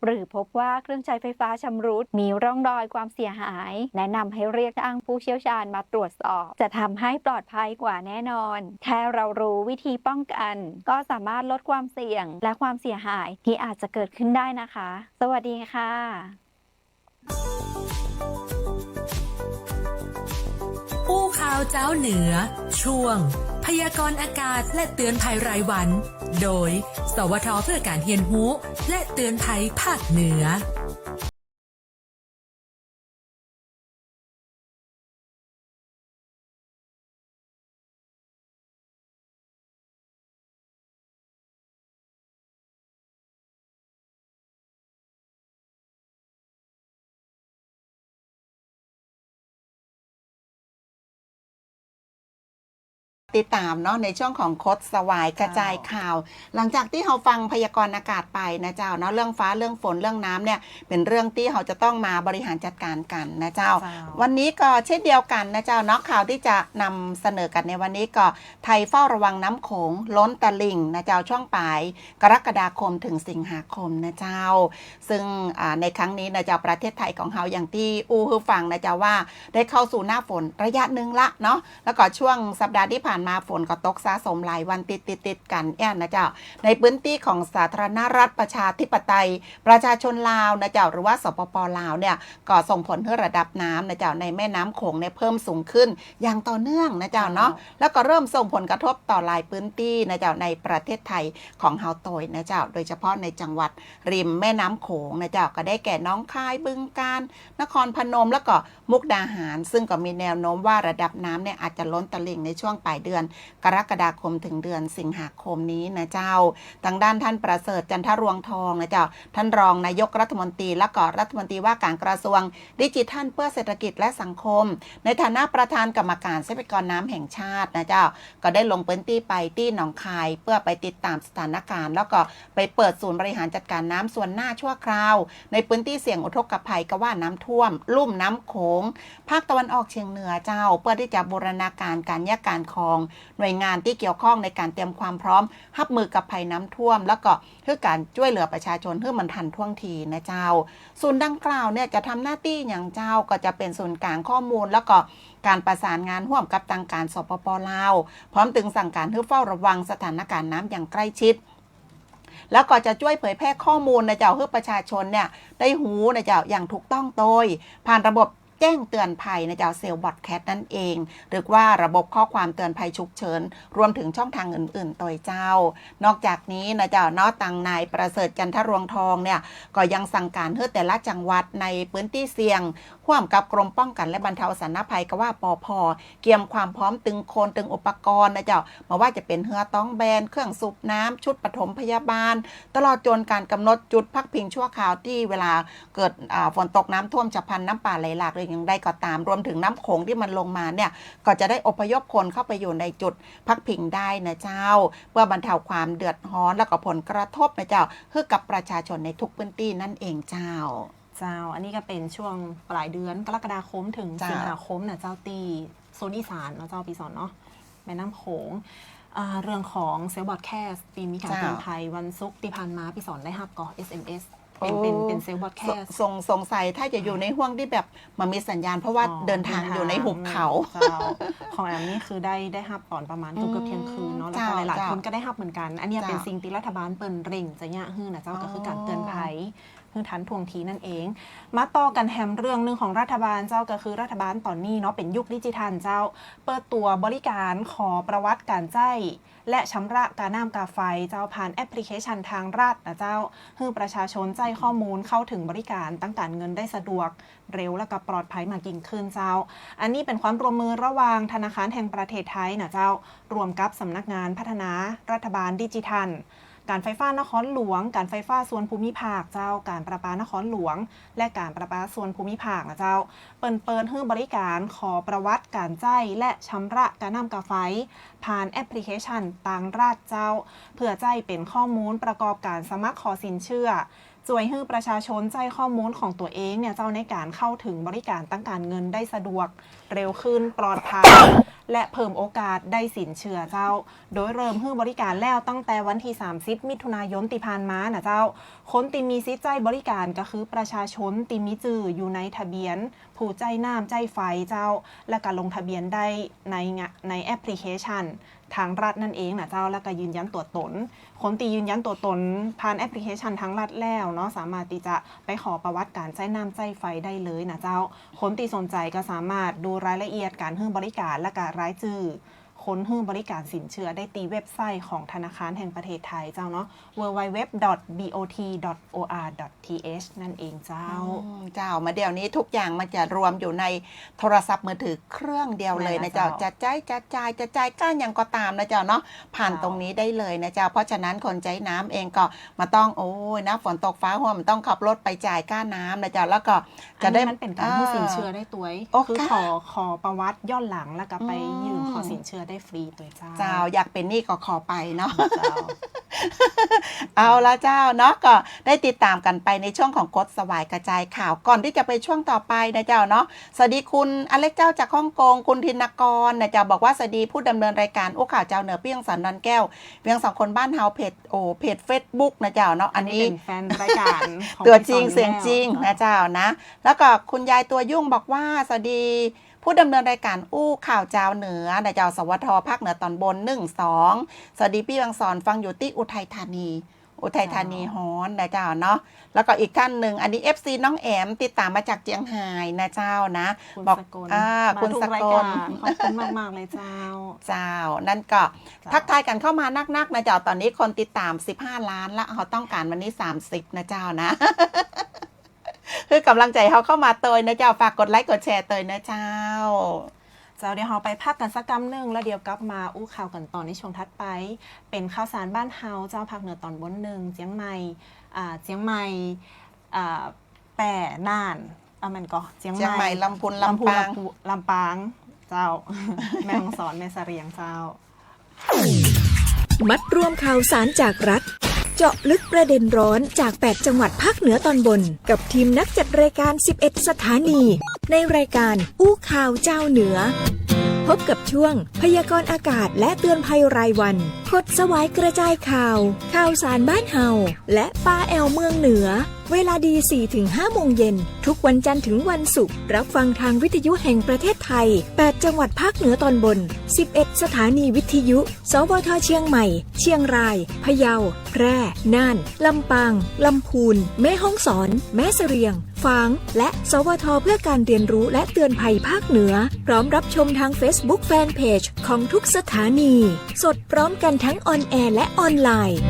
หรือพบว่าเครื่องใช้ไฟฟ้าชำรุด มีร่องรอยความเสียหาย แนะนำให้เรียกช่างผู้เชี่ยวชาญมาตรวจสอบ จะทำให้ปลอดภัยกว่าแน่นอน แค่เรารู้วิธีป้องกัน ก็สามารถลดความเสี่ยง และความเสียหายที่อาจจะเกิดขึ้นได้นะคะ สวัสดีค่ะ อู้ข่าวเจ้าเหนือ ช่วง พยากรณ์อากาศและเตือนภัยรายวัน โดย สวท เพื่อการเฮียนฮู้ และเตือนภัยภาคเหนือ ติดต๋ามเนาะ ในช่วงของคดสวายกระจายข่าว เจ้า หลังจากตี้เฮาฟังพยากรณ์อากาศไปนะเจ้าเนาะ เรื่องฟ้า เรื่องฝน เรื่องน้ำเนี่ย เป๋นเรื่องตี้เฮาจะต้องมาบริหารจัดการกั๋นนะเจ้า เจ้า วันนี้ก็เช่นเดียวกั๋นนะเจ้าเนาะ ข่าวตี้จะนำเสนอกั๋นในวันนี้ก็ ไทยเฝ้าระวังน้ำโขงล้นตลิ่งนะเจ้า ช่วงป๋ายกรกฎาคมถึงสิงหาคมนะเจ้า ซึ่ง อ่า ในครั้งนี้นะเจ้า ประเทศไทยของเฮาอย่างตี้อู้หื้อฟังนะเจ้าว่า ได้เข้าสู่หน้าฝนระยะนึ่งละเนาะ แล้วก็ช่วงสัปดาห์ตี้ผ่านมาฝนก็ตกสะสมหลายวันติดๆๆ กั๋นเอี้ยนะเจ้า ในพื้นตี้ของสาธารณรัฐประชาธิปไตยประชาชนลาวนะเจ้า หรือว่า สปป ลาวเนี่ย ก็ส่งผลหื้อระดับน้ำนะเจ้า ในแม่น้ำโขงเนี่ยเพิ่มสูงขึ้นอย่างต่อเนื่องนะเจ้าเนาะ เจ้า แล้วก็เริ่มส่งผลกระทบต่อหลายพื้นตี้นะเจ้า ในประเทศไทยของเฮาโตยนะเจ้า โดยเฉพาะในจังหวัดริมแม่น้ำโขงนะเจ้า ก็ได้แก่หนองคาย บึงกาฬ นครพนม แล้วก็มุกดาหาร ซึ่งก็มีแนวโน้มว่าระดับน้ำเนี่ยอาจจะล้นตลิ่งในช่วงป๋ายเดือนกรกฎาคมถึงเดือนสิงหาคมนี้นะเจ้า ตางด้านท่านประเสริฐ จันทรวงศ์ทองนะเจ้า ท่านรองนายกรัฐมนตรี แล้วก็รัฐมนตรีว่าการกระทรวงดิจิทัลเพื่อเศรษฐกิจและสังคม ในฐานะประธานกรรมการทรัพยากรน้ำแห่งชาตินะเจ้า ก็ได้ลงพื้นตี้ไปตี้หนองคาย เพื่อไปติดต๋ามสถานการณ์ แล้วก็ไปเปิดศูนย์บริหารจัดการน้ำส่วนหน้าชั่วคราว ในพื้นตี้เสี่ยงอุทกภัย ก็ว่าน้ำท่วมลุ่มน้ำโขง ภาคตะวันออกเฉียงเหนือเจ้า เพื่อตี้จะบูรณาการก๋านเยียะก๋านของหน่วยงานตี้เกี่ยวข้องในก๋านเตรียมความพร้อมฮับมือกับภัยน้ำท่วม แล้วก็หื้อก๋านจ้วยเหลือประชาชนหื้อมันทันท่วงทีนะเจ้า ศูนย์ดังกล่าวเนี่ยจะทำหน้าตี้หยังเจ้า ก็จะเป๋นศูนย์กลางข้อมูล แล้วก็ก๋านประสานงานฮ่วมกับตางก๋าน สปป ลาว พร้อมตึงสั่งก๋านหื้อเฝ้าระวังสถานการณ์น้ำอย่างใกล้ชิด แล้วก็จะจ้วยเผยแพร่ข้อมูลนะเจ้า หื้อประชาชนเนี่ยได้ฮู้นะเจ้า อย่างถูกต้องโตย ผ่านระบบแจ้งเตือนภัยนะเจ้า เซลบอทแคสต์นั่นเอง หรือว่าระบบข้อความเตือนภัยฉุกเฉิน รวมถึงช่องทางอื่นๆ โตยเจ้า นอกจากนี้นะเจ้าเนาะ ตางนายประเสริฐ จันทรวงศ์ทองเนี่ย ก็ยังสั่งก๋านหื้อแต่ละจังหวัดในพื้นตี้เสี่ยง ฮ่วมกับกรมป้องกันและบรรเทาสาธารณภัย ก็ว่า ปภ เกียมความพร้อมตึงคน ตึงอุปกรณ์นะเจ้า บ่ว่าจะเป๋นเฮือต๊องแบน เครื่องสูบน้ำ ชุดปฐมพยาบาล ตลอดจ๋นก๋านก๋ำหนดจุดพักพิงชั่วคราวตี้เวลาเกิด อ่า ฝนตกน้ำท่วมฉับพลัน น้ำป่าไหลหลาก หรืออย่างใดก็ต๋าม รวมถึงน้ำโขงตี้มันลงมาเนี่ย ก็จะได้อพยพคนเข้าไปอยู่ในจุดพักพิงได้นะเจ้า เพื่อบรรเทาความเดือดร้อน แล้วก็ผลกระทบนะเจ้า หื้อกับประชาชนในทุกพื้นตี้นั่นเองเจ้า เจ้า อันนี้ก็เป๋นช่วงป๋ายเดือนกรกฎาคมถึง เจ้า สิงหาคมนะเจ้า ตี้โซนอีสานเนาะเจ้า ปี้สอนเนาะ แม่น้ำโขง อ่า เรื่องของเซลบอทแคสต์ ตี้มีก๋าน เจ้า เตือนภัยวันศุกร์ตี้ผ่านมา ปี้สอนได้ฮับก่อ เอสเอ็มเอส เป็น โอ้ เป็น เป็นเซลบอทแคสต์ ส- สง- สงสัยถ้าจะอยู่ในฮ่วงตี้แบบบ่มีสัญญาณ เพราะว่า อ๋อ เดินทางอยู่ในหุบเขา เดินทาง เจ้า ของแอมนี่คือได้ ได้ฮับต๋อนประมาณเกือบๆ เที่ยงคืนเนาะ อืม แล้วก็ เจ้า หลายๆ เจ้า คนก็ได้ฮับเหมือนกั๋น อันนี้เป๋น เจ้า สิ่งตี้รัฐบาลเปิ้นเร่งจะเยียะหื้อนะเจ้า อ๋อ ก็คือก๋านเตือนภัย หื้อทันท่วงทีนั่นเอง มาต่อกั๋นแหมเรื่องนึ่งของรัฐบาลเจ้า ก็คือรัฐบาลต๋อนนี้เนาะ เป๋นยุคดิจิทัลเจ้า เปิดตั๋วบริก๋านขอประวัติก๋านใจ๊ และชำระค่าน้ำค่าไฟเจ้า ผ่านแอปพลิเคชันตางรัฐนะเจ้า หื้อประชาชนใจ๊ข้อมูลเข้าเถิงบริก๋านตางก๋านเงินได้สะดวก เร็ว แล้วก็ปลอดภัยมากยิ่งขึ้นเจ้า อันนี้เป๋นความร่วมมือระหว่างธนาคารแห่งประเทศไทยนะเจ้า ร่วมกับสำนักงานพัฒนารัฐบาลดิจิทัล ก๋านไฟฟ้านครหลวง ก๋านไฟฟ้าส่วนภูมิภาคเจ้า ก๋านประปานครหลวง และก๋านประปาส่วนภูมิภาคนะเจ้า เปิ้นเปิดหื้อบริก๋านขอประวัติก๋านใจ๊และชำระค่าน้ำค่าไฟ ผ่านแอปพลิเคชันตางรัฐเจ้า เปื้อใจ๊เป๋นข้อมูลประกอบก๋านสมัครขอสินเชื่อ จ้วยหื้อประชาชนใจ๊ข้อมูลของตั๋วเองเนี่ยเจ้า ในก๋านเข้าเถิงบริก๋านตางก๋านเงินได้สะดวก เร็วขึ้น ปลอดภัย และเพิ่มโอกาสได้สินเชื่อเจ้า โดยเริ่มหื้อบริการแล้วตั้งแต่วันตี้สามสิบมิถุนายนตี้ผ่านมาน่ะเจ้า คนตี้มีสิทธิ์ใจ๊บริการก็คือประชาชนตี้มีจื้ออยู่ในทะเบียนผู้ใจ๊น้ำใจ๊ไฟเจ้า และก็ลงทะเบียนได้ในงะ ในแอปพลิเคชันทางรัฐนั่นเองน่ะเจ้า และก็ยืนยันตั๋วตน คนตี้ยืนยันตั๋วตนผ่านแอปพลิเคชันทางรัฐแล้วเนาะ สามารถตี้จะไปขอประวัติการใจ๊น้ำใจ๊ไฟได้เลยน่ะเจ้า คนตี้สนใจ๋ก็สามารถดูรายละเอียดการหื้อบริการและก็รายจื้อคนหื้อบริการสินเชื่อได้ตี้เว็บไซต์ของธนาคารแห่งประเทศไทยเจ้าเนาะ ดับเบิลยู ดับเบิลยู ดับเบิลยู ดอท บี โอ ที ดอท โอ อาร์ ดอท ที เอช นั่นเองเจ้า อืม เจ้า มาเดี๋ยวนี้ทุกอย่างมันจะรวมอยู่ในโทรศัพท์มือถือเครื่องเดียวเลยน่ะเจ้า แม่นแล้วเจ้า จะใจ๊ จะจ่าย จะจ่ายค่าหยังก็ตามน่ะเจ้าเนาะ ผ่าน เจ้า ตรงนี้ได้เลยน่ะเจ้า เพราะฉะนั้นคนใจ๊น้ำเองก็บ่ต้อง โอ้ยนะ ฝนตกฟ้าฮ่วม บ่ต้องขับรถไปจ่ายค่าน้ำน่ะเจ้า แล้วก็ จะได้ อันนี้มันเป๋นก๋านหื้อสินเชื่อได้ตวย อ่า โอเค คือขอ ขอประวัติย้อนหลังแล้วก็ไป อืม ยื่นขอสินเชื่อได้ฟรีตวยเจ้า เจ้า อยากเป๋นหนี้ก็ขอไปเนาะ เจ้า เอาละเจ้าเนาะ ก็ได้ติดต๋ามกั๋นไปในช่วงของกดสวายกระจายข่าว ก่อนตี้จะไปช่วงต่อไปน่ะเจ้าเนาะ สวัสดีคุณอเล็กเจ้าจากฮ่องกง คุณธินกรน่ะเจ้า บอกว่าสวัสดีผู้ดำเนินรายการอู้ข่าวจาวเหนือ ปี้เวียงสันดอนแก้ว เวียงสันคนบ้านเฮา เพจ โอ้ เพจเฟซบุ๊กน่ะเจ้าเนาะ อันนี้ อันนี้เป๋นแฟนรายการของ ตั๋วจริง ปี้สอน เสียงจริง อยู่แล้ว น่ะเจ้านะ แล้วก็คุณยายตัวยุ่งบอกว่า สวัสดีผู้ดำเนินรายการอู้ข่าวจาวเหนือน่ะเจ้า สวท ภาคเหนือต๋อนบน หนึ่งสอง สวัสดีปี้เวียงสัน ฟังอยู่ตี้อุทัยธานี อุทัยธานี เจ้า ฮ้อนน่ะเจ้าเนาะ แล้วก็อีกท่านหนึ่ง อันนี้ เอฟซี น้องแอม ติดต๋ามมาจากเจียงฮายน่ะเจ้านะ คุณ บอก สกล อ่า มา คุณ สกล ทุกรายการ ขอบคุณมากๆ เลยเจ้า เจ้า นั่นก็ เจ้า ทักทายกั๋นเข้ามานักๆ น่ะเจ้า ต๋อนนี้คนติดต๋ามสิบห้าล้านละ เฮาต้องก๋านวันนี้สามสิบน่ะเจ้านะ หื้อกำลังใจ๋เฮาเข้ามาตวยน่ะเจ้า ฝากกดไลก์กดแชร์ตวยน่ะเจ้า เจ้า เดี๋ยวเฮาไปพักกั๋นสักกำนึ่ง แล้วเดี๋ยวกลับมาอู้ข่าวกั๋นต่อในช่วงถัดไป เป๋นข่าวสารบ้านเฮาเจ้า ภาคเหนือต๋อนบนหนึ่ง เจียงใหม่ อ่า เจียงใหม่ อ่า แป้ น่าน อ่ะ มันก็ เจียงใหม่ เจียงใหม่ ลำพูน ลำปาง ลำพูน ลำปู ลำปาง เจ้า แม่ฮ่องสอน แม่เสรียง เจ้า มัดรวมข่าวสารจากรัฐ เจาะลึกประเด็นร้อนจากแปดจังหวัดภาคเหนือตอนบน กับทีมนักจัดรายการสิบเอ็ดสถานี ในรายการอู้ข่าวจาวเหนือ พบกับช่วงพยากรณ์อากาศและเตือนภัยรายวัน กดสวายกระจายข่าว ข่าวสารบ้านเฮา และปาแอ่วเมืองเหนือ เวลาดี สี่ถึงห้าโมงเย็น ทุกวันจันทร์ถึงวันศุกร์ รับฟังทางวิทยุแห่งประเทศไทย แปดจังหวัดภาคเหนือตอนบน สิบเอ็ดสถานีวิทยุ สวท เชียงใหม่ เชียงราย พะเยา แพร่ น่าน ลำปาง ลำพูน แม่ฮ่องสอน แม่เสรียง ฝาง และ สวท เพื่อการเรียนรู้และเตือนภัยภาคเหนือ พร้อมรับชมทางเฟซบุ๊กแฟนเพจของทุกสถานี สดพร้อมกันทั้งออนแอร์และออนไลน์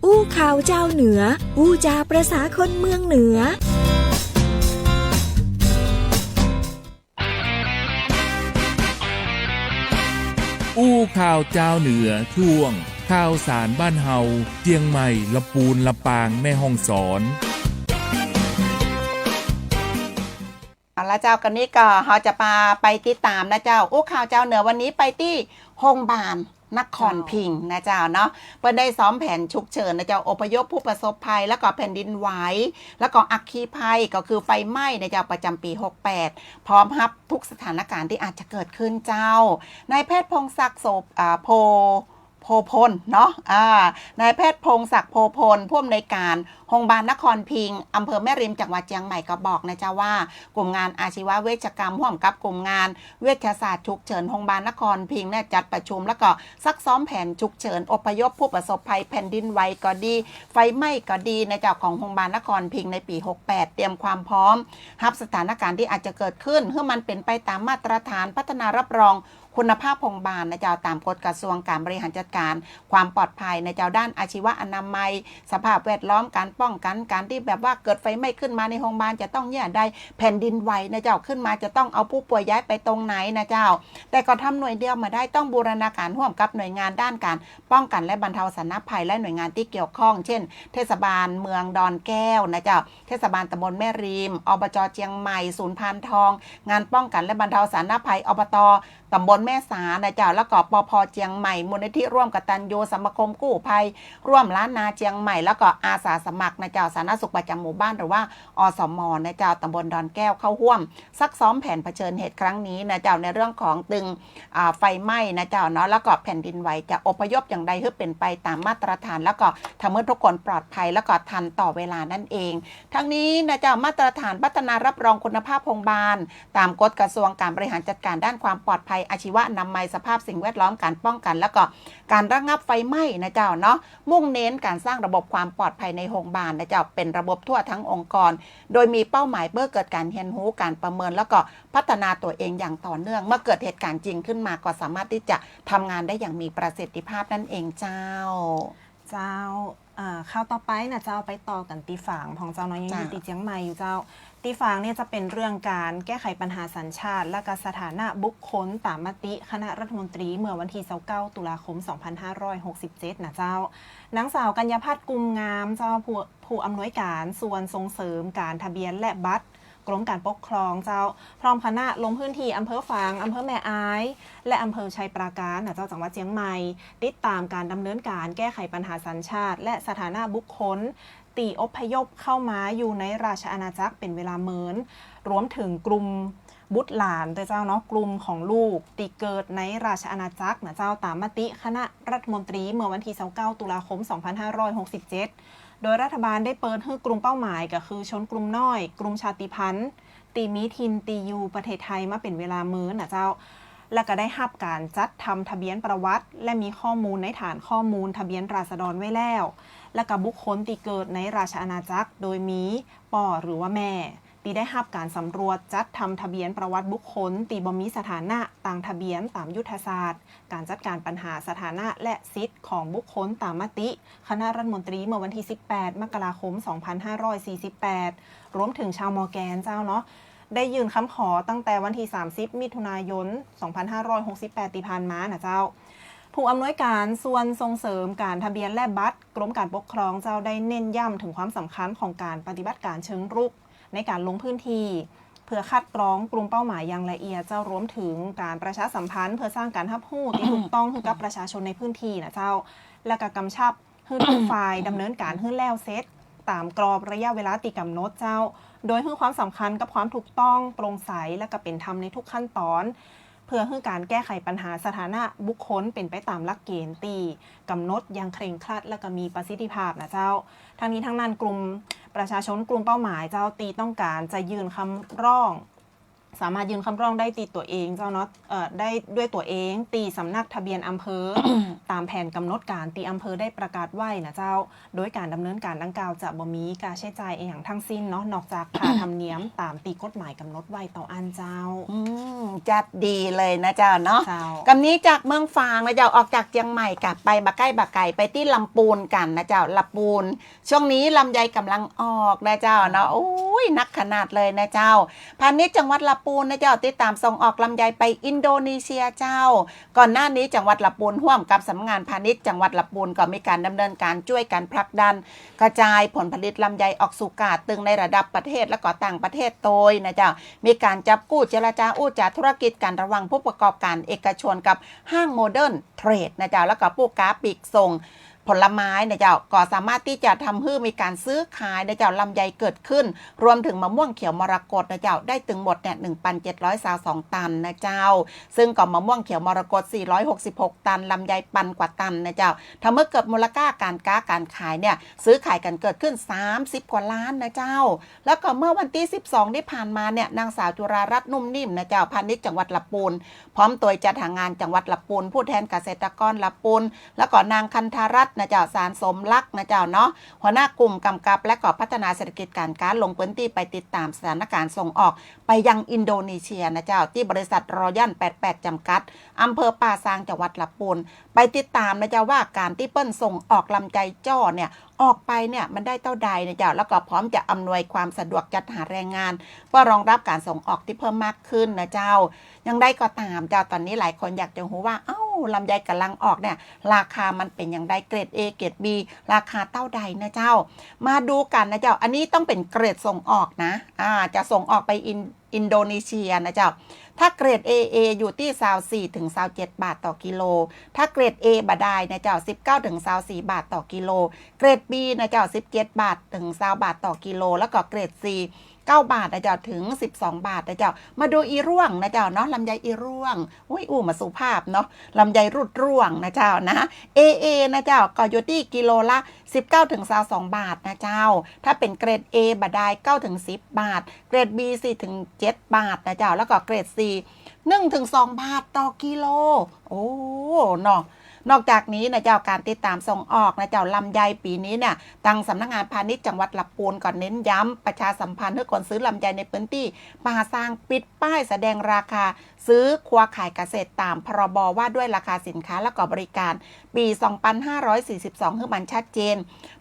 อู้ข่าวจาวเหนือ อู้จาประสาคนเมืองเหนือ อู้ข่าวจาวเหนือ ช่วงข่าวสารบ้านเฮา เจียงใหม่ ลำปูน ลำปาง แม่ฮ่องสอน เอาละเจ้า กั๋นนี้ก็เฮาจะปาไปติดต๋ามนะเจ้า อู้ข่าวจาวเหนือวันนี้ไปตี้โฮงบาลนครพิงค์นะเจ้าเนาะ เปิ้นได้ซ้อมแผนฉุกเฉินนะเจ้า อพยพผู้ประสบภัย แล้วก็แผ่นดินไหว แล้วก็อัคคีภัย ก็คือไฟไหม้นะเจ้า ประจ๋ำปี๋หกแปด พร้อมฮับทุกสถานการณ์ตี้อาจจะเกิดขึ้นเจ้า นายแพทย์พงศักดิ์โส อ่า โพ โพพลเนาะ อ่า นายแพทย์พงศักดิ์โพพล ผู้อำนวยการโฮงบาลนครพิงค์ อำเภอแม่ริม จังหวัดเจียงใหม่ก็บอกนะเจ้าว่า กลุ่มงานอาชีวเวชกรรม ร่วมกับกลุ่มงานเวชศาสตร์ฉุกเฉินโฮงบาลนครพิงค์เนี่ย จัดประชุมแล้วก็ซักซ้อมแผนฉุกเฉินอพยพผู้ประสบภัยแผ่นดินไหวก็ดี ไฟไหม้ก็ดีนะเจ้า ของโฮงบาลนครพิงค์ในปี๋หกแปด เตรียมความพร้อมฮับสถานการณ์ตี้อาจจะเกิดขึ้น หื้อมันเป๋นไปต๋ามมาตรฐานพัฒนารับรอง คุณภาพโฮงบาลนะเจ้า ต๋ามกฎกระทรวงการบริหารจัดการความปลอดภัยนะเจ้า ด้านอาชีวอนามัย สภาพแวดล้อม การป้องกัน การตี้แบบว่าเกิดไฟไหม้ขึ้นมาในโฮงบาลจะต้องเยียะใด แผ่นดินไหวนะเจ้า ขึ้นมาจะต้องเอาผู้ป่วยย้ายไปตรงไหนนะเจ้า แต่ก็ทำหน่วยเดียวบ่ได้ ต้องบูรณาการร่วมกับหน่วยงานด้านการป้องกันและบรรเทาสาธารณภัย และหน่วยงานตี้เกี่ยวข้อง เช่น เทศบาลเมืองดอนแก้วนะเจ้า เทศบาลตำบลแม่ริม อบ.จ.เจียงใหม่ ศูนย์พานทอง งานป้องกันและบรรเทาสาธารณภัย อบต. ตำบล แม่สานะเจ้า แล้วก็ ปภ เจียงใหม่ มูลนิธิร่วมกตัญญู สมาคมกู้ภัยร่วมล้านนาเจียงใหม่ แล้วก็อาสาสมัครนะเจ้า สาธารณสุขประจำหมู่บ้าน หรือว่า อสม นะเจ้า ตำบลดอนแก้วเข้าฮ่วมซักซ้อมแผนเผชิญเหตุครั้งนี้นะเจ้า ในเรื่องของตึง อ่า ไฟไหม้นะเจ้าเนาะ แล้วก็แผ่นดินไหวจะอพยพอย่างใดหื้อเป๋นไปต๋ามมาตรฐาน แล้วก็ทำหื้อทุกคนปลอดภัย แล้วก็ทันต่อเวลานั่นเอง ทั้งนี้นะเจ้า มาตรฐานพัฒนารับรองคุณภาพโฮงบาล ต๋ามกฎกระทรวงการบริหารจัดการด้านความปลอดภัยอาชีวะอนามัย สภาพสิ่งแวดล้อม การป้องกัน แล้วก็การระงับไฟไหม้นะเจ้าเนาะ มุ่งเน้นการสร้างระบบความปลอดภัยในโฮงบาลนะเจ้า เป๋นระบบทั่วทั้งองค์กร โดยมีเป้าหมายเปื้อเกิดการเฮียนฮู้ การประเมิน แล้วก็พัฒนาตั๋วเองอย่างต่อเนื่อง เมื่อเกิดเหตุการณ์จริงขึ้นมาก็สามารถที่จะทำงานได้อย่างมีประสิทธิภาพนั่นเองเจ้า เจ้า อ่า ข่าวต่อไปนะเจ้า ไปต่อกั๋นตี้ฝางพ่องเจ้าเนาะ ยังอยู่ เจ้า ตี้เจียงใหม่อยู่เจ้า ตี้ฝางเนี่ยจะเป๋นเรื่องการแก้ไขปัญหาสัญชาติ และก็สถานะบุคคลต๋ามมติคณะรัฐมนตรีเมื่อวันตี้ซาวเก้า ตุลาคม สองพันห้าร้อยหกสิบเจ็ดนะเจ้า นางสาวกัญญาภัทร กุมงามเจ้า ผู้ ผู้อำนวยการส่วนส่งเสริมการทะเบียนและบัตร กรมการปกครองเจ้า พร้อมคณะลงพื้นที่อำเภอฝาง อำเภอแม่อาย และอำเภอชัยปราการนะเจ้า จังหวัดเจียงใหม่ ติดต๋ามการดำเนินการแก้ไขปัญหาสัญชาติ และสถานะบุคคล ตี้อพยพเข้ามาอยู่ในราชอาณาจักรเป๋นเวลาเมิน รวมเถิงกลุ่มบุตรหลานด้วยเจ้าเนาะ กลุ่มของลูกตี้เกิดในราชอาณาจักรนะเจ้า ต๋ามมติคณะรัฐมนตรีเมื่อวันตี้ซาวเก้า ตุลาคม สองพันห้าร้อยหกสิบเจ็ด โดยรัฐบาลได้เปิดหื้อกลุ่มเป้าหมายก็คือชนกลุ่มน้อย กลุ่มชาติพันธุ์ ตี้มีถิ่นตี้อยู่ประเทศไทยมาเป๋นเวลาเมินนะเจ้า และก็ได้ฮับการจัดทำทะเบียนประวัติ และมีข้อมูลในฐานข้อมูลทะเบียนราษฎรไว้แล้ว และก็บุคคลตี้เกิดในราชอาณาจักร โดยมีป้อหรือว่าแม่ ตี้ได้ฮับการสำรวจจัดทำทะเบียนประวัติบุคคลตี้บ่มีสถานะตางทะเบียนต๋ามยุทธศาสตร์ การจัดการปัญหาสถานะและสิทธิ์ของบุคคลต๋ามมติคณะรัฐมนตรีเมื่อวันตี้สิบแปด มกราคม สองพันห้าร้อยสี่สิบแปด รวมเถิงชาวมอร์แกนเจ้าเนาะ ได้ยื่นคำขอตั้งแต่วันตี้สามสิบ มิถุนายน สองพันห้าร้อยหกสิบแปด ตี้ผ่านมานะเจ้า ผู้อำนวยการส่วนส่งเสริมการทะเบียนและบัตร กรมการปกครองเจ้า ได้เน้นย้ำเถิงความสำคัญของการปฏิบัติการเชิงรุก ในการลงพื้นที่ เพื่อคัดกรองกลุ่มเป้าหมายอย่างละเอียดเจ้า รวมเถิงการประชาสัมพันธ์ เพื่อสร้างการฮับฮู้ตี้ถูกต้องหื้อกับประชาชนในพื้นที่นะเจ้า และก็กำชับหื้อทุกฝ่ายดำเนินการหื้อแล้วเสร็จต๋ามกรอบระยะเวลาตี้กำหนดเจ้า โดยหื้อความสำคัญกับความถูกต้อง โปร่งใส และก็เป๋นธรรมในทุกขั้นตอน เพื่อหื้อการแก้ไขปัญหาสถานะบุคคลเป๋นไปต๋ามหลักเกณฑ์ตี้กำหนดอย่างเคร่งครัด และก็มีประสิทธิภาพนะเจ้า ทั้งนี้ทั้งนั้นกลุ่มประชาชนกลุ่มเป้าหมายเจ้าตี้ต้องการจะยื่นคำร้อง สามารถยื่นคำร้องได้ตี้ตั๋วเองเจ้าเนาะ เอ่อ ได้ด้วยตั๋วเองตี้สำนักทะเบียนอำเภอ ต๋ามแผนกำหนดการตี้อำเภอได้ประกาศไว้นะเจ้า โดยการดำเนินการดังกล่าวจะบ่มีค่าใช้จ่ายอะหยังทั้งสิ้นเนาะ นอกจากค่าธรรมเนียมต๋ามตี้กฎหมายกำหนดไว้เต้าอั้นเจ้า อืม จัดดีเลยนะเจ้าเนาะ เจ้า กำนี้จากเมืองฝางนะเจ้า ออกจากเจียงใหม่กั๋นไปบ่ใก้บ่ไก๋ ไปตี้ลำปูนกั๋นนะเจ้า ลำปูน ช่วงนี้ลำไยก่ำลังออกนะเจ้าเนาะ โอ้ย นักขนาดเลยนะเจ้า พาณิชย์จังหวัดลำปูนนะเจ้า ติดต๋ามส่งออกลำไยไปอินโดนีเซียเจ้า ก่อนหน้านี้จังหวัดลำปูนฮ่วมกับสำนักงานพาณิชย์จังหวัดลำปูนก็มีการดำเนินการจ้วยกั๋นผลักดัน กระจายผลผลิตลำไยออกสู่ตลาดตึงในระดับประเทศและก็ต่างประเทศโตยนะเจ้า มีการจับกู้เจรจาอู้จ๋าธุรกิจกั๋นระหว่างผู้ประกอบการเอกชนกับห้างโมเดิร์นเทรดนะเจ้า แล้วก็ผู้ค้าปลีกส่งผลไม้นะเจ้า ก็สามารถตี้จะทำหื้อมีการซื้อขายนะเจ้า ลำไยเกิดขึ้น รวมเถิงมะม่วงเขียวมรกตนะเจ้า ได้ตึงหมดเนี่ย หนึ่งปันเจ็ดร้อยซาวสองตันนะเจ้า ซึ่งก็มะม่วงเขียวมรกต สี่ร้อยหกสิบหกตัน ลำไยปันกว่าตันนะเจ้า ทำหื้อเกิดมูลค่าการค้าการขายเนี่ย ซื้อขายกั๋นเกิดขึ้น สามสิบกว่าล้านนะเจ้า แล้วก็เมื่อวันตี้สิบสองตี้ผ่านมาเนี่ย นางสาวจุรารัตน์นุ่มนิ่มนะเจ้า พาณิชย์จังหวัดลำปูน พร้อมโตยจัดหางานจังหวัดลำปูน ผู้แทนเกษตรกรลำปูน แล้วก็นางคันธารัตน์นะเจ้า สารสมรักนะเจ้าเนาะ หัวหน้ากลุ่มกำกับและก็พัฒนาเศรษฐกิจการค้า ลงพื้นที่ไปติดต๋ามสถานการณ์ส่งออกไปยังอินโดนีเซียนะเจ้า ตี้บริษัทรอยัลแปดแปดจำกัด อำเภอป่าซาง จังหวัดลำปูน ไปติดต๋ามนะเจ้า ว่าการตี้เปิ้นส่งออกลำไยจ้อเนี่ย ออกไปเนี่ยมันได้เต้าใดนะเจ้า แล้วก็พร้อมจะอำนวยความสะดวกจัดหาแรงงาน เพื่อรองรับการส่งออกตี้เพิ่มมากขึ้นนะเจ้า อย่างใดก็ต๋ามเจ้า ต๋อนนี้หลายคนอยากจะฮู้ว่า เอ้า ลำไยก่ำลังออกเนี่ย ราคามันเป๋นอย่างใด เกรด เอ เกรด บี ราคาเต้าใดนะเจ้า มาดูกั๋นนะเจ้า อันนี้ต้องเป๋นเกรดส่งออกนะ อ่า จะส่งออกไปอิน อินโดนีเซียนะเจ้า ถ้าเกรด เอ เอ อยู่ตี้ ซาวสี่ ถึง ซาวเจ็ด บาทต่อกิโล ถ้าเกรด เอ บ่ดายนะเจ้า สิบเก้า ถึง ซาวสี่ บาทต่อกิโล เกรด บี นะเจ้า สิบเจ็ด บาท ถึง ซาว บาทต่อกิโล แล้วก็เกรด ซี เก้า บาทนะเจ้า ถึง สิบสอง บาทนะเจ้า มาดูอี่ร่วงนะเจ้าเนาะ ลำไยอี่ร่วง อุ้ย อู้บ่สุภาพเนาะ ลำไยรุดร่วงนะเจ้านะ เอ เอ นะเจ้า ก็อยู่ตี้กิโลละ สิบเก้า ถึง ซาวสอง บาทนะเจ้า ถ้าเป๋นเกรด เอ บ่ดาย เก้า ถึง สิบ บาท เกรด บี สี่ ถึง เจ็ด บาทนะเจ้า แล้วก็เกรด ซี หนึ่ง ถึง สอง บาทต่อกิโล โอ้ เนาะ นอกจากนี้นะเจ้า ก๋านติดต๋ามส่งออกนะเจ้า ลำไยปี๋นี้เนี่ย ตังสำนักงานพาณิชย์จังหวัดลำปูนก็เน้นย้ำ ประชาสัมพันธ์หื้อคนซื้อลำไยในพื้นตี้ บ่าส่างปิดป้ายแสดงราคาซื้อครัวข่ายเกษตรต๋าม พ.ร.บ. ว่าด้วยราคาสินค้าและก็บริการ ปี๋ สองปันห้าร้อยสี่สิบสอง หื้อมันชัดเจน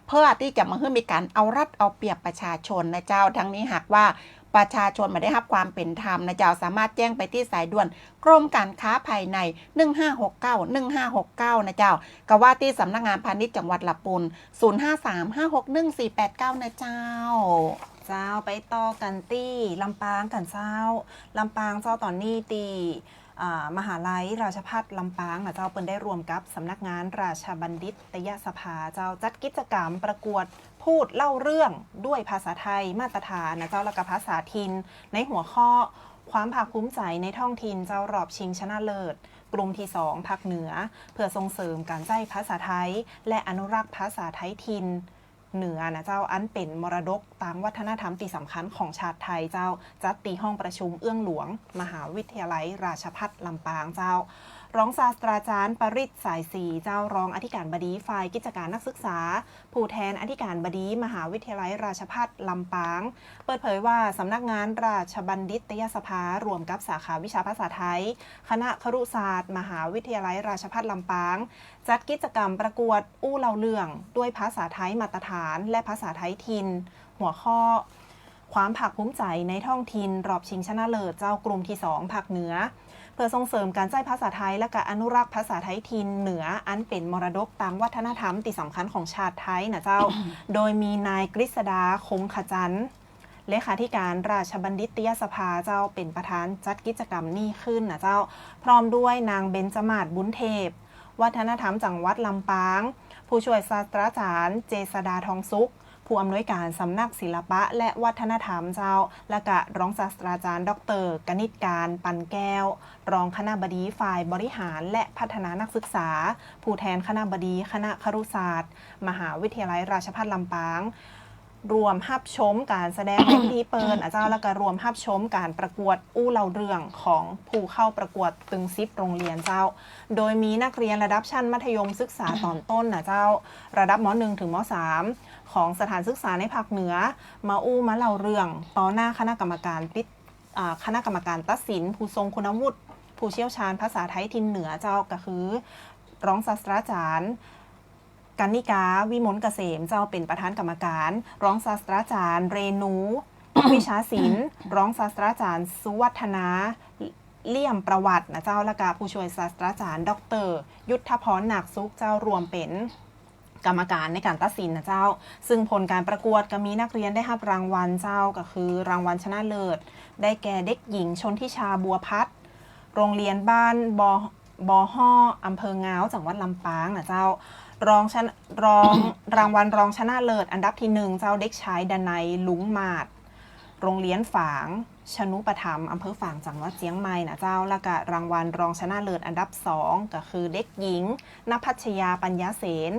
เปื้อตี้จะบ่หื้อมีก๋านเอารัดเอาเปรียบประชาชนนะเจ้า ทั้งนี้หากว่าประชาชนบ่ได้ฮับความเป๋นธรรมนะเจ้า สามารถแจ้งไปตี้สายด่วนกรมการค้าภายใน หนึ่งห้าหกเก้า หนึ่งห้าหกเก้า นะเจ้า กาว่าตี้สำนักงานพาณิชย์จังหวัดลำปูน ศูนย์ห้าสาม ห้าหกหนึ่ง สี่แปดเก้า นะเจ้า เจ้า ไปต่อกั๋นตี้ลำปางกั๋นเจ้า ลำปางเจ้า ต๋อนนี้ตี้ อ่า มหาลัยราชภัฏลำปางนะเจ้า เปิ้นได้ร่วมกับสำนักงานราชบัณฑิตยสภาเจ้า จัดกิจกรรมประกวดพูดเล่าเรื่องด้วยภาษาไทยมาตรฐานนะเจ้า แล้วก็ภาษาถิ่น ในหัวข้อความภาคภูมิใจ๋ในท้องถิ่นเจ้า รอบชิงชนะเลิศ กลุ่มตี้สองภาคเหนือ เปื้อส่งเสริมก๋านใจ๊ภาษาไทย และอนุรักษ์ภาษาไทยถิ่น เหนือนะเจ้า อันเป๋นมรดกตางวัฒนธรรมตี้สำคัญของชาติไทยเจ้า จัดตี้ห้องประชุมเอื้องหลวง มหาวิทยาลัยราชภัฏลำปางเจ้า รองศาสตราจารย์ ปริตร สายศรีเจ้า รองอธิการบดีฝ่ายกิจการนักศึกษา ผู้แทนอธิการบดีมหาวิทยาลัยราชภัฏลำปาง เปิดเผยว่าสำนักงานราชบัณฑิตยสภาร่วมกับสาขาวิชาภาษาไทย คณะครุศาสตร์ มหาวิทยาลัยราชภัฏลำปาง จัดกิจกรรมประกวดอู้เล่าเรื่องด้วยภาษาไทยมาตรฐานและภาษาไทยถิ่น หัวข้อ ความภาคภูมิใจ๋ในท้องถิ่น รอบชิงชนะเลิศเจ้ากลุ่มตี้สองภาคเหนือ เปื้อส่งเสริมก๋านใจ๊ภาษาไทย และก็อนุรักษ์ภาษาไทยถิ่นเหนือ อันเป๋นมรดกตางวัฒนธรรมตี้สำคัญของชาติไทยนะเจ้า โดยมีนายกฤษดา คงขจันทร์ เลขาธิการราชบัณฑิตยสภาเจ้า เป๋นประธานจัดกิจกรรมนี้ขึ้นนะเจ้า พร้อมด้วยนางเบญจมาศ บุญเทพ วัฒนธรรมจังหวัดลำปาง ผู้ช่วยศาสตราจารย์ เจษฎา ทองสุข ผู้อำนวยการสำนักศิลปะและวัฒนธรรมเจ้า และก็รองศาสตราจารย์ ด็อกเตอร์ กนิษฐการ ปันแก้ว รองคณบดีฝ่ายบริหารและพัฒนานักศึกษา ผู้แทนคณบดีคณะครุศาสตร์ มหาวิทยาลัยราชภัฏลำปาง ร่วมฮับชมก๋านแสดงในพิธีเปิดนะเจ้า และก็ร่วมฮับชมก๋านประกวดอู้เล่าเรื่องของผู้เข้าประกวดตึงสิบโรงเรียนเจ้า โดยมีนักเรียนระดับชั้นมัธยมศึกษาต๋อนต้นนะเจ้า ระดับ ม.หนึ่ง ถึง ม.สาม ของสถานศึกษาในภาคเหนือ มาอู้มาเล่าเรื่องต่อหน้าคณะกรรมการติด อ่า คณะกรรมการตัดสินผู้ทรงคุณวุฒิ ผู้เชี่ยวชาญภาษาไทยถิ่นเหนือเจ้า ก็คือ รองศาสตราจารย์ กรรณิกา วิมลเกษมเจ้า เป๋นประธานกรรมการ รองศาสตราจารย์ เรนู วิชาศิลป์ รองศาสตราจารย์ สุวัฒนา เลี่ยมประวัตินะเจ้า และก็ผู้ช่วยศาสตราจารย์ ด็อกเตอร์ ยุทธพร นาคสุขเจ้า ร่วมเป๋นกรรมการในก๋านตัดสินนะเจ้า ซึ่งผลก๋านประกวดก็มีนักเรียนได้ฮับรางวัลเจ้า ก็คือรางวัลชนะเลิศ ได้แก่เด็กหญิง ชลทิชา บัวพัฒน์ โรงเรียนบ้านบอ บอฮ่อ อำเภองาว จังหวัดลำปางนะเจ้า รองชนะ รอง รางวัลรองชนะเลิศอันดับตี้หนึ่งเจ้า เด็กชายดนัย ลุงมาศ โรงเรียนฝาง ชนุปถัมภ์ อำเภอฝาง จังหวัดเจียงใหม่นะเจ้า และก็รางวัลรองชนะเลิศอันดับสอง ก็คือเด็กหญิง ณภัชยา ปัญญาเสน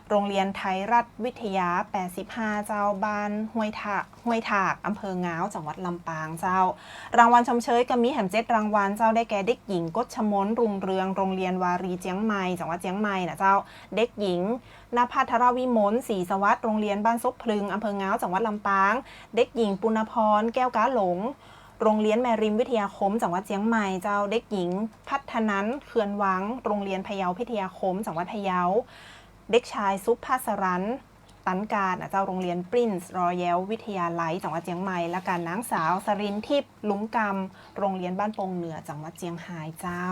โรงเรียนไทยรัฐวิทยา แปดสิบห้า เจ้า บ้านห้วยทะ ห้วยถาก อำเภองาว จังหวัดลำปางเจ้า รางวัลชมเชยก็มีแหมเจ็ดรางวัลเจ้า ได้แก่เด็กหญิง กฤษมน รุ่งเรือง โรงเรียนวารีเจียงใหม่ จังหวัดเจียงใหม่นะเจ้า เด็กหญิง ณภัทรวิมล ศรีสวัสดิ์ โรงเรียนบ้านซบพลึง อำเภองาว จังหวัดลำปาง เด็กหญิง ปุณณพร แก้วกาหลง โรงเรียนแม่ริมวิทยาคม จังหวัดเจียงใหม่เจ้า เด็กหญิง พัฒนันท์ เคือนวัง โรงเรียนพะเยาพิทยาคม จังหวัดพะเยา เด็กชาย สุภัสสรัน ตันกาดนะเจ้า โรงเรียน Prince Royal วิทยาลัย จังหวัดเจียงใหม่ และก็นางสาว สรินทิพย์ ลุงกำ โรงเรียนบ้านโป่งเหนือ จังหวัดเจียงฮายเจ้า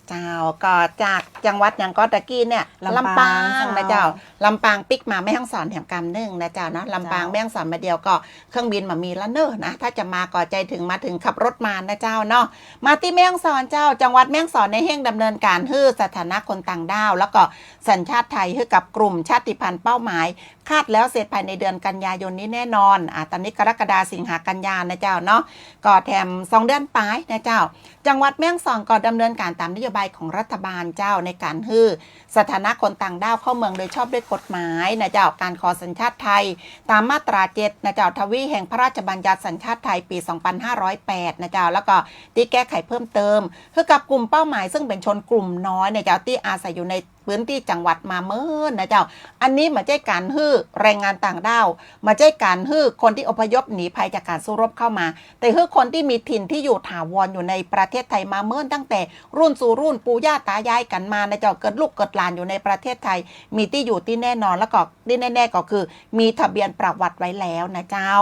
เจ้า ก็จากจังหวัดหยังก็ตะกี้เนี่ย ลำปาง ลำปาง เจ้า นะเจ้า ลำปางปิ๊กมาแม่ฮ่องสอนแถมกำนึ่งนะเจ้าเนาะ ลำปาง เจ้า แม่ฮ่องสอนมาเดียวก็เครื่องบินบ่มีละเน่อนะ ถ้าจะมาก็ใจ๋เถิงมาเถิงขับรถมานะเจ้าเนาะ มาตี้แม่ฮ่องสอนเจ้า จังหวัดแม่ฮ่องสอนเนี่ยเฮ่งดำเนินก๋านหื้อสถานะคนต่างด้าว แล้วก็สัญชาติไทยหื้อกับกลุ่มชาติพันธุ์เป้าหมาย คาดแล้วเสร็จภายในเดือนกันยายนนี้แน่นอน อ่า ต๋อนนี้กรกฎา สิงหา กันยานะเจ้าเนาะ ก็แถมสองเดือนป๋ายนะเจ้า จังหวัดแม่ฮ่องสอนก็ดำเนินก๋านต๋ามนโยบายของรัฐบาลเจ้า ในก๋านหื้อสถานะคนต่างด้าวเข้าเมืองโดยชอบด้วยกฎหมายนะเจ้า ก๋านขอสัญชาติไทยต๋ามมาตราเจ็ดนะเจ้า ทวีแห่งพระราชบัญญัติสัญชาติไทยปีสองพันห้าร้อยแปดนะเจ้า แล้วก็ตี้แก้ไขเพิ่มเติม หื้อกับกลุ่มเป้าหมายซึ่งเป๋นชนกลุ่มน้อยนะเจ้า ตี้อาศัยอยู่ใน พื้นตี้จังหวัดมาเมินนะเจ้า อันนี้บ่ใจ้ก๋านหื้อแรงงานต่างด้าว บ่ใจ้ก๋านหื้อคนตี้อพยพหนีภัยจากก๋านสู้รบเข้ามา แต่หื้อคนตี้มีถิ่นที่อยู่ถาวรอยู่ในประเทศไทยมาเมินตั้งแต่รุ่นสู่รุ่น ปู่ย่าต๋ายายกั๋นมานะเจ้า เกิดลูกเกิดหลานอยู่ในประเทศไทย มีตี้อยู่ตี้แน่นอน แล้วก็ตี้แน่ๆ ก็คือมีทะเบียนประวัติไว้แล้วนะเจ้า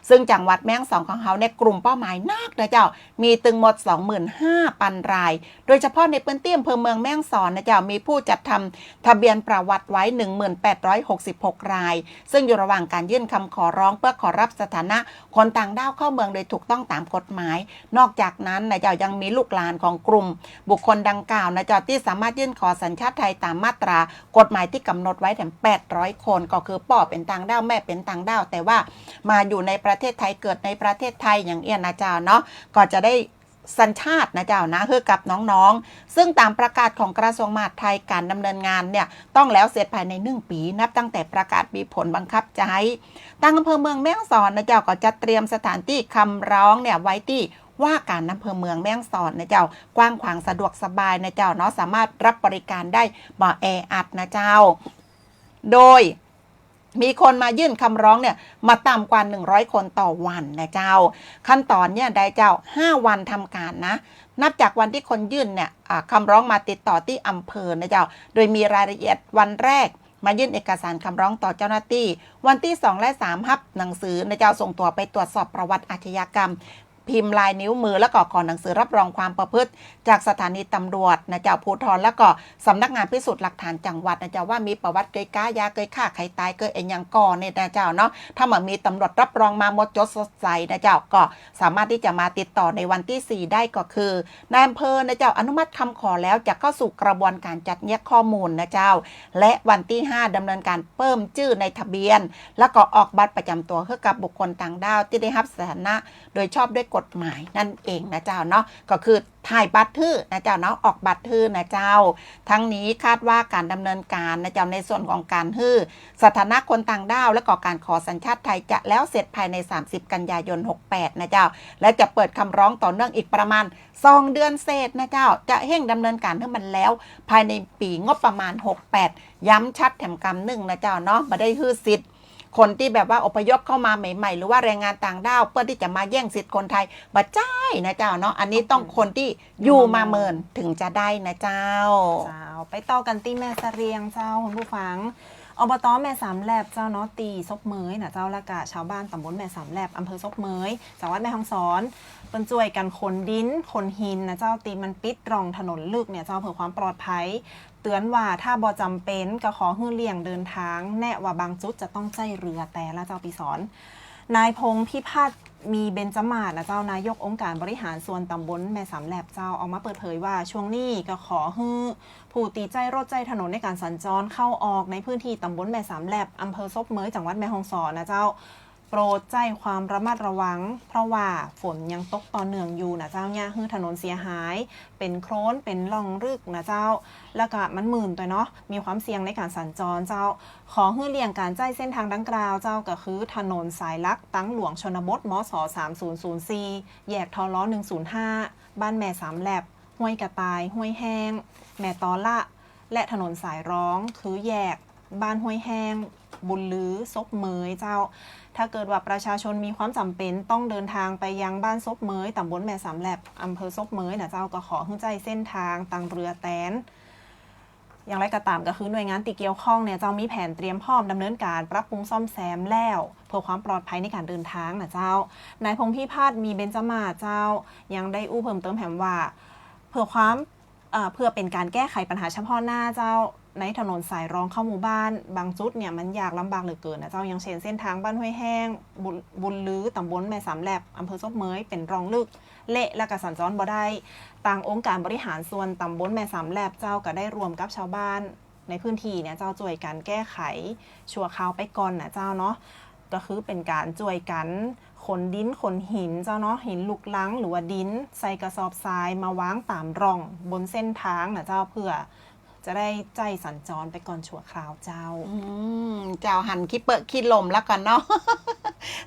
ซึ่งจังหวัดแม่ฮ่องสอนของเฮาเนี่ยกลุ่มเป้าหมายนักนะเจ้า มีตึงหมดสองหมื่นห้าปันราย โดยเฉพาะในพื้นตี้อำเภอเมืองแม่ฮ่องสอนนะเจ้า มีผู้จัดทำทะเบียนประวัติไว้ หนึ่งหมื่นแปดร้อยหกสิบหกราย ซึ่งอยู่ระหว่างก๋านยื่นกำขอร้องเปื้อขอฮับสถานะคนต่างด้าวเข้าเมืองโดยถูกต้องต๋ามกฎหมาย นอกจากนั้นนะเจ้า ยังมีลูกหลานของกลุ่มบุคคลดังกล่าวนะเจ้า ตี้สามารถยื่นขอสัญชาติไทยต๋ามมาตรากฎหมายตี้ก๋ำหนดไว้แถมแปดร้อยคน ก็คือป้อเป๋นต่างด้าว แม่เป๋นต่างด้าว แต่ว่ามาอยู่ในประเทศไทย เกิดในประเทศไทย อย่างเอี้ยนะเจ้าเนาะ ก็จะได้ สัญชาตินะเจ้านะ หื้อกับน้องๆ ซึ่งต๋ามประกาศของกระทรวงมหาดไทย ก๋านดำเนินงานเนี่ยต้องแล้วเสร็จภายในหนึ่งปี๋ นับตั้งแต่ประกาศมีผลบังคับใจ๊ ตางอำเภอเมืองแม่ฮ่องสอนนะเจ้า ก็จัดเตรียมสถานตี้กำร้องเนี่ยไว้ตี้ว่าก๋านอำเภอเมืองแม่ฮ่องสอนนะเจ้า กว้างขวางสะดวกสบายนะเจ้าเนาะ สามารถฮับบริก๋านได้บ่แออัดนะเจ้า โดย มีคนมายื่นกำร้องเนี่ยบ่ต่ำกว่าหนึ่งร้อยคนต่อวันนะเจ้า ขั้นต๋อนเนี่ยได้เจ้า ห้าวันทำก๋านนะ นับจากวันตี้คนยื่นเนี่ย อ่า กำร้องมาติดต่อตี้อำเภอนะเจ้า โดยมีรายละเอียดวันแรกมายื่นเอกสารกำร้องต่อเจ้าหน้าตี้ วันตี้สองและสามฮับหนังสือนะเจ้า ส่งตั๋วไปตรวจสอบประวัติอาชญากรรม พิมพ์ลายนิ้วมือ แล้วก็ขอหนังสือฮับรองความประพฤติจากสถานีตำรวจนะเจ้า ภูธร แล้วก็สำนักงานพิสูจน์หลักฐานจังหวัดนะเจ้า ว่ามีประวัติเกยก๊ายา เกยฆ่าใผต๋าย เกยอะหยังก่อเนี่ยนะเจ้าเนาะ ถ้าบ่มีตำรวจฮับรองมาหมดจดสดใสนะเจ้า ก็สามารถตี้จะมาติดต่อในวันตี้สี่ได้ ก็คือนายอำเภอนะเจ้า อนุมัติกำขอแล้วจะเข้าสู่กระบวนก๋านจัดเยียะข้อมูลนะเจ้า และวันตี้ห้าดำเนินก๋านเปิ้มจื้อในทะเบียน แล้วก็ออกบัตรประจ๋ำตั๋วหื้อกับบุคคลต่างด้าวตี้ได้ฮับสถานะ โดยชอบด้วยกฎหมายนั่นเองนะเจ้าเนาะ ก็คือถ่ายบัตรหื้อนะเจ้าเนาะ ออกบัตรหื้อนะเจ้า ทั้งนี้คาดว่าก๋านดำเนินก๋านนะเจ้า ในส่วนของก๋านหื้อสถานะคนต่างด้าว และก็ก๋านขอสัญชาติไทยจะแล้วเสร็จภายในสามสิบกันยายนหกแปดนะเจ้า และจะเปิดกำร้องต่อเนื่องอีกประมาณสองเดือนเศษนะเจ้า จะเฮ่งดำเนินก๋านหื้อมันแล้วภายในปี๋งบประมาณหกแปด ย้ำชัดแถมกำนึ่งนะเจ้าเนาะ บ่ได้หื้อสิทธิ์ คนตี้แบบว่าอพยพเข้ามาใหม่ๆ หรือว่าแรงงานต่างด้าว เปื้อตี้จะมาแย่งสิทธิ์คนไทย บ่ใจ้นะเจ้าเนาะ อันนี้ต้องคนตี้อยู่มาเมินเถิงจะได้นะเจ้า เจ้า ไปต่อกั๋นตี้แม่เสลียงเจ้า คุณผู้ฟัง อบต.แม่สามแลบเจ้าเนาะ ตี้ศพเมยนะเจ้า และก็ชาวบ้านต๋ำบลแม่สามแลบ อำเภอศพเมย จังหวัดแม่ฮ่องสอน เปิ้นจ้วยกั๋นขนดิน ขนหินนะเจ้า ตี้มันปิดร่องถนนลึกเนี่ยเจ้า เพื่อความปลอดภัย เตื๋อนว่าถ้าบ่จ๋ำเป๋นก็ขอหื้อเลี่ยงเดินทาง แนะว่าบางจุดจะต้องใจ๊เรือแตนละเจ้า ปี้สอน นายพงษ์พิพัฒน์ มีเบญจมาศนะเจ้า นายกองค์การบริหารส่วนต๋ำบลแม่สามแลบเจ้า ออกมาเปิดเผยว่าช่วงนี้ก็ขอหื้อผู้ตี้ใจ๊รถใจ๊ถนนในก๋านสัญจรเข้าออกในพื้นที่ต๋ำบลแม่สามแลบ อำเภอศพเมย จังหวัดแม่ฮ่องสอนนะเจ้า โปรดใจ๊ความระมัดระวัง เพราะว่าฝนยังตกต่อเนื่องอยู่นะเจ้า เยียะหื้อถนนเสียหาย เป๋นโคลน เป๋นร่องลึกนะเจ้า แล้วก็มันมื่นตวยเนาะ มีความเสี่ยงในก๋านสัญจรเจ้า ขอหื้อเลี่ยงก๋านใจ๊เส้นทางดังกล่าวเจ้า ก็คือถนนสายหลักตางหลวงชนบท มศ สามศูนย์ศูนย์สี่ แยก ทล หนึ่งศูนย์ห้า บ้านแม่สามแลบ ห้วยกระต่าย ห้วยแห้ง แม่ตอละ และถนนสายรอง คือแยกบ้านห้วยแห้ง บุญลือ ศพเมยเจ้า ถ้าเกิดว่าประชาชนมีความจ๋ำเป๋นต้องเดินทางไปยังบ้านศพเมย ต๋ำบลแม่สามแลบ อำเภอศพเมยนะเจ้า ก็ขอหื้อใจ๊เส้นทางตางเรือแตน อย่างไรก็ต๋ามก็คือหน่วยงานตี้เกี่ยวข้องเนี่ยเจ้ามีแผนเตรียมพร้อมดำเนินก๋านปรับปรุงซ่อมแซมแล้ว เพื่อความปลอดภัยในก๋านเดินทางนะเจ้า นายพงษ์พิพัฒน์ มีเบญจมาศเจ้า ยังได้อู้เพิ่มเติมแหมว่า เพื่อความ เอ่อ เปื้อเป๋นก๋านแก้ไขปัญหาเฉพาะหน้าเจ้า ในถนนสายรองเข้าหมู่บ้าน บางจุดเนี่ยมันยากลำบากเหลือเกินนะเจ้า อย่างเช่น เส้นตางบ้านห้วยแห้ง บุญ บุญลือ ต๋ำบลแม่สามแลบ อำเภอศพเมย เป๋นร่องลึก เละ แล้วก็สัญจรบ่ได้ ตางองค์การบริหารส่วนต๋ำบลแม่สามแลบเจ้าก็ได้ร่วมกับชาวบ้านในพื้นที่เนี่ยเจ้า จ้วยกั๋นแก้ไขชั่วคราวไปก่อนนะเจ้าเนาะ ก็คือเป๋นก๋านจ้วยกั๋นขนดินขนหินเจ้าเนาะ หินลูกรังหรือว่าดินใส่กระสอบทรายมาวางต๋ามร่องบนเส้นตางนะเจ้า เปื้อจะได้ใจ๊สัญจรไปก่อนชั่วคราวเจ้า อืม เจ้า หันขี้เปอะขี้หล่มแล้วกั๋นเนาะ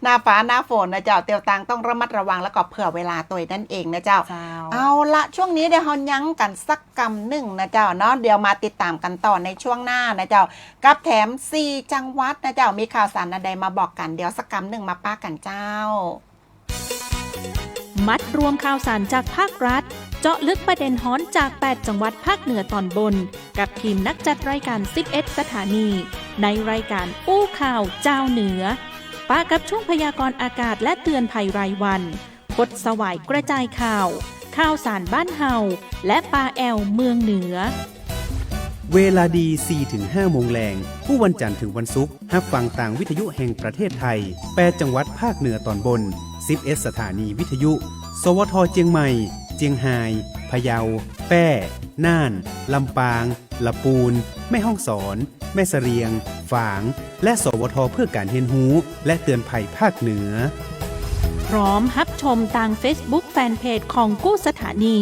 หน้าฟ้าหน้าฝนนะเจ้า เตียวตางต้องระมัดระวังแล้วก็เผื่อเวลาตวยนั่นเองนะเจ้า เจ้า เอาละ ช่วงนี้เดี๋ยวเฮายั้งกั๋นสักกำนึ่งนะเจ้าเนาะ เดี๋ยวมาติดต๋ามกั๋นต่อในช่วงหน้านะเจ้า กับแถมสี่จังหวัดนะเจ้า มีข่าวสารอันใดมาบอกกั๋น เดี๋ยวสักกำนึ่งมาปะกั๋นเจ้า มัดรวมข่าวสารจากภาครัฐ เจาะลึกประเด็นฮ้อนจากแปดจังหวัดภาคเหนือต๋อนบน กับทีมนักจัดรายการสิบเอ็ดสถานี ในรายการอู้ข่าวจาวเหนือ ปะกับช่วงพยากรณ์อากาศและเตือนภัยรายวัน พดสวายกระจายข่าว ข่าวสารบ้านเฮา และปาแอ่วเมืองเหนือ เวลาดี สี่ถึงห้าโมงแลง กู้วันจันทร์ถึงวันศุกร์ ฮับฟังตางวิทยุแห่งประเทศไทย แปดจังหวัดภาคเหนือต๋อนบน สิบเอ็ดสถานีวิทยุ สวท เจียงใหม่ เจียงฮาย พะเยา แป้ น่าน ลำปาง ละปูน แม่ฮ่องสอน แม่เสะเลียง ฝาง และ สวท เพื่อก๋านเฮียนฮู้ และเตือนภัยภาคเหนือ พร้อมฮับชมตางเฟซบุ๊กแฟนเพจของกู้สถานี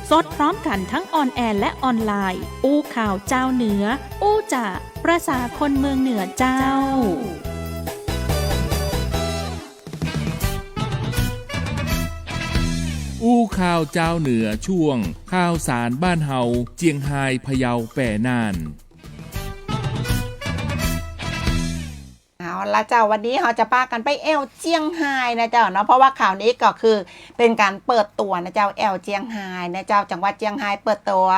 สดพร้อมกั๋นทั้งออนแอร์และออนไลน์ อู้ข่าวจาวเหนือ อู้จ๋าประสาคนเมืองเหนือเจ้า อู้ข่าวจาวเหนือช่วง ข่าวสารบ้านเฮา เจียงฮาย พะเยา แป้ น่าน เอาละเจ้า วันนี้เฮาจะปากั๋นไปแอ่วเจียงฮายนะเจ้าเนาะ เพราะว่าข่าวนี้ก็คือเป๋นก๋านเปิดตั๋วนะเจ้า แอ่วเจียงฮายนะเจ้า จังหวัดเจียงฮายเปิดตั๋ว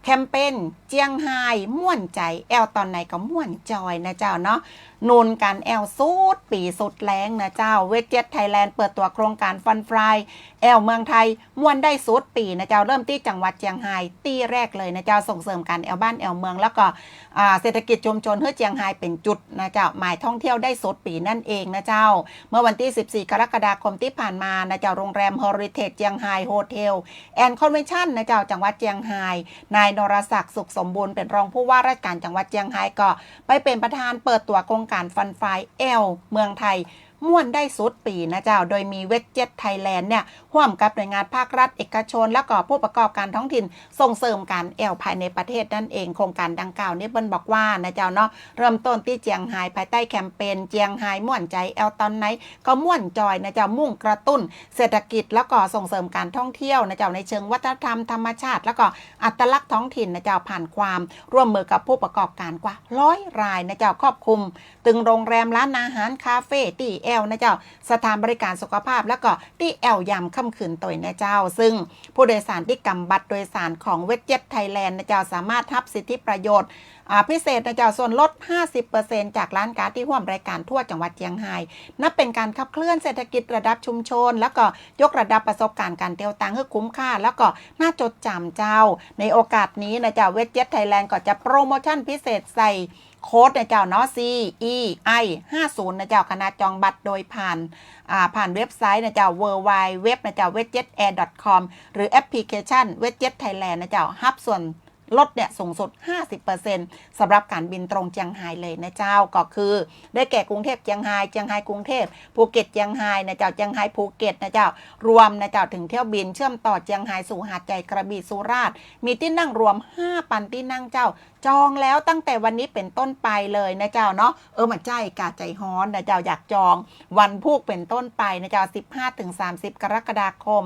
แคมเปญเจียงฮายม่วนใจ๋ แอ่วต๋อนไหนก็ม่วนจอยนะเจ้าเนาะ หนุนกั๋นแอ่วสุดปี๋สุดแล้งนะเจ้า เวสเจ็ตไทยแลนด์เปิดตั๋วโครงก๋านฟันฟลาย แอ่วเมืองไทย ม่วนได้สุดปี๋นะเจ้า เริ่มตี้จังหวัดเจียงฮาย ตี้แรกเลยนะเจ้า ส่งเสริมก๋านแอ่วบ้านแอ่วเมือง แล้วก็ อ่า เศรษฐกิจชุมชนหื้อเจียงฮายเป๋นจุดนะเจ้า หมายท่องเที่ยวได้สุดปี๋นั่นเองนะเจ้า เมื่อวันตี้สิบสี่กรกฎาคมตี้ผ่านมานะเจ้า โรงแรมเฮอริเทจเจียงฮายโฮเทลแอนด์คอนเวนชั่นนะเจ้า จังหวัดเจียงฮาย นายนรศักดิ์ สุขสมบูรณ์ เป๋นรองผู้ว่าราชก๋านจังหวัดเจียงฮาย ก็ไปเป๋นประธานเปิดตั๋วโครงก๋านฟันฟลาย แอ่วเมืองไทย ม่วนได้สุดปี๋นะเจ้า โดยมีเวสเจ็ตไทยแลนด์เนี่ย ฮ่วมกับหน่วยงานภาครัฐ เอกชน แล้วก็ผู้ประกอบก๋านท้องถิ่น ส่งเสริมก๋านแอ่วภายในประเทศนั่นเอง โครงก๋านดังกล่าวนี้เปิ้นบอกว่านะเจ้าเนาะ เริ่มต้นตี้เจียงฮาย ภายใต้แคมเปญ เจียงฮายม่วนใจ๋ แอ่วต๋อนไหนก็ม่วนจอยนะเจ้า มุ่งกระตุ้นเศรษฐกิจ แล้วก็ส่งเสริมก๋านท่องเที่ยวนะเจ้า ในเชิงวัฒนธรรม ธรรมชาติ แล้วก็อัตลักษณ์ท้องถิ่นนะเจ้า ผ่านความร่วมมือกับผู้ประกอบก๋านกว่าร้อยรายนะเจ้า ครอบคลุม ตึงโรงแรม ร้านอาหาร คาเฟ่ ตี้แอ่วนะเจ้า สถานบริการสุขภาพ แล้วก็ตี้แอ่วยามค่ำคืนตวยนะเจ้า ซึ่งผู้โดยสารตี้กำบัตรโดยสารของเวสเจ็ตไทยแลนด์นะเจ้า สามารถฮับสิทธิประโยชน์ อ่า พิเศษนะเจ้า ส่วนลดห้าสิบเปอร์เซ็นต์จากร้านค้าตี้ฮ่วมรายก๋านทั่วจังหวัดเจียงฮาย นับเป๋นก๋านขับเคลื่อนเศรษฐกิจระดับชุมชน แล้วก็ยกระดับประสบก๋ารณ์ก๋านเตียวตางหื้อคุ้มค่า แล้วก็น่าจดจ๋ำเจ้า ในโอกาสนี้นะเจ้า เวสเจ็ตไทยแลนด์ก็จะโปรโมชั่นพิเศษใส่ โค้ดนะเจ้าเนาะ ซี อี ไอ ห้าศูนย์ นะเจ้า ขณะจองบัตรโดยผ่าน อ่า ผ่านเว็บไซต์นะเจ้า ดับเบิลยู ดับเบิลยู ดับเบิลยู ดอท เวสเจ็ตแอร์ ดอท คอม หรือแอปพลิเคชัน เวสเจ็ตไทยแลนด์ นะเจ้า ฮับส่วนลดเนี่ยสูงสุด ห้าสิบเปอร์เซ็นต์ สำหรับก๋านบินตรงเจียงฮายเลยนะเจ้า ก็คือได้แก่กรุงเทพเจียงฮาย เจียงฮายกรุงเทพ ภูเก็ตเจียงฮายนะเจ้า เจียงฮายภูเก็ตนะเจ้า รวมนะเจ้า เถิงเที่ยวบินเชื่อมต่อเจียงฮายสู่หาดใหญ่ กระบี่ สุราษฎร์ มีตี้นั่งรวม ห้าปันตี้นั่งเจ้า จองแล้วตั้งแต่วันนี้เป๋นต้นไปเลยนะเจ้าเนาะ เออ บ่าใจ้กาใจ๋ฮ้อนนะเจ้า อยากจองวันพูกเป๋นต้นไปนะเจ้า สิบห้าถึงสามสิบกรกฎาคม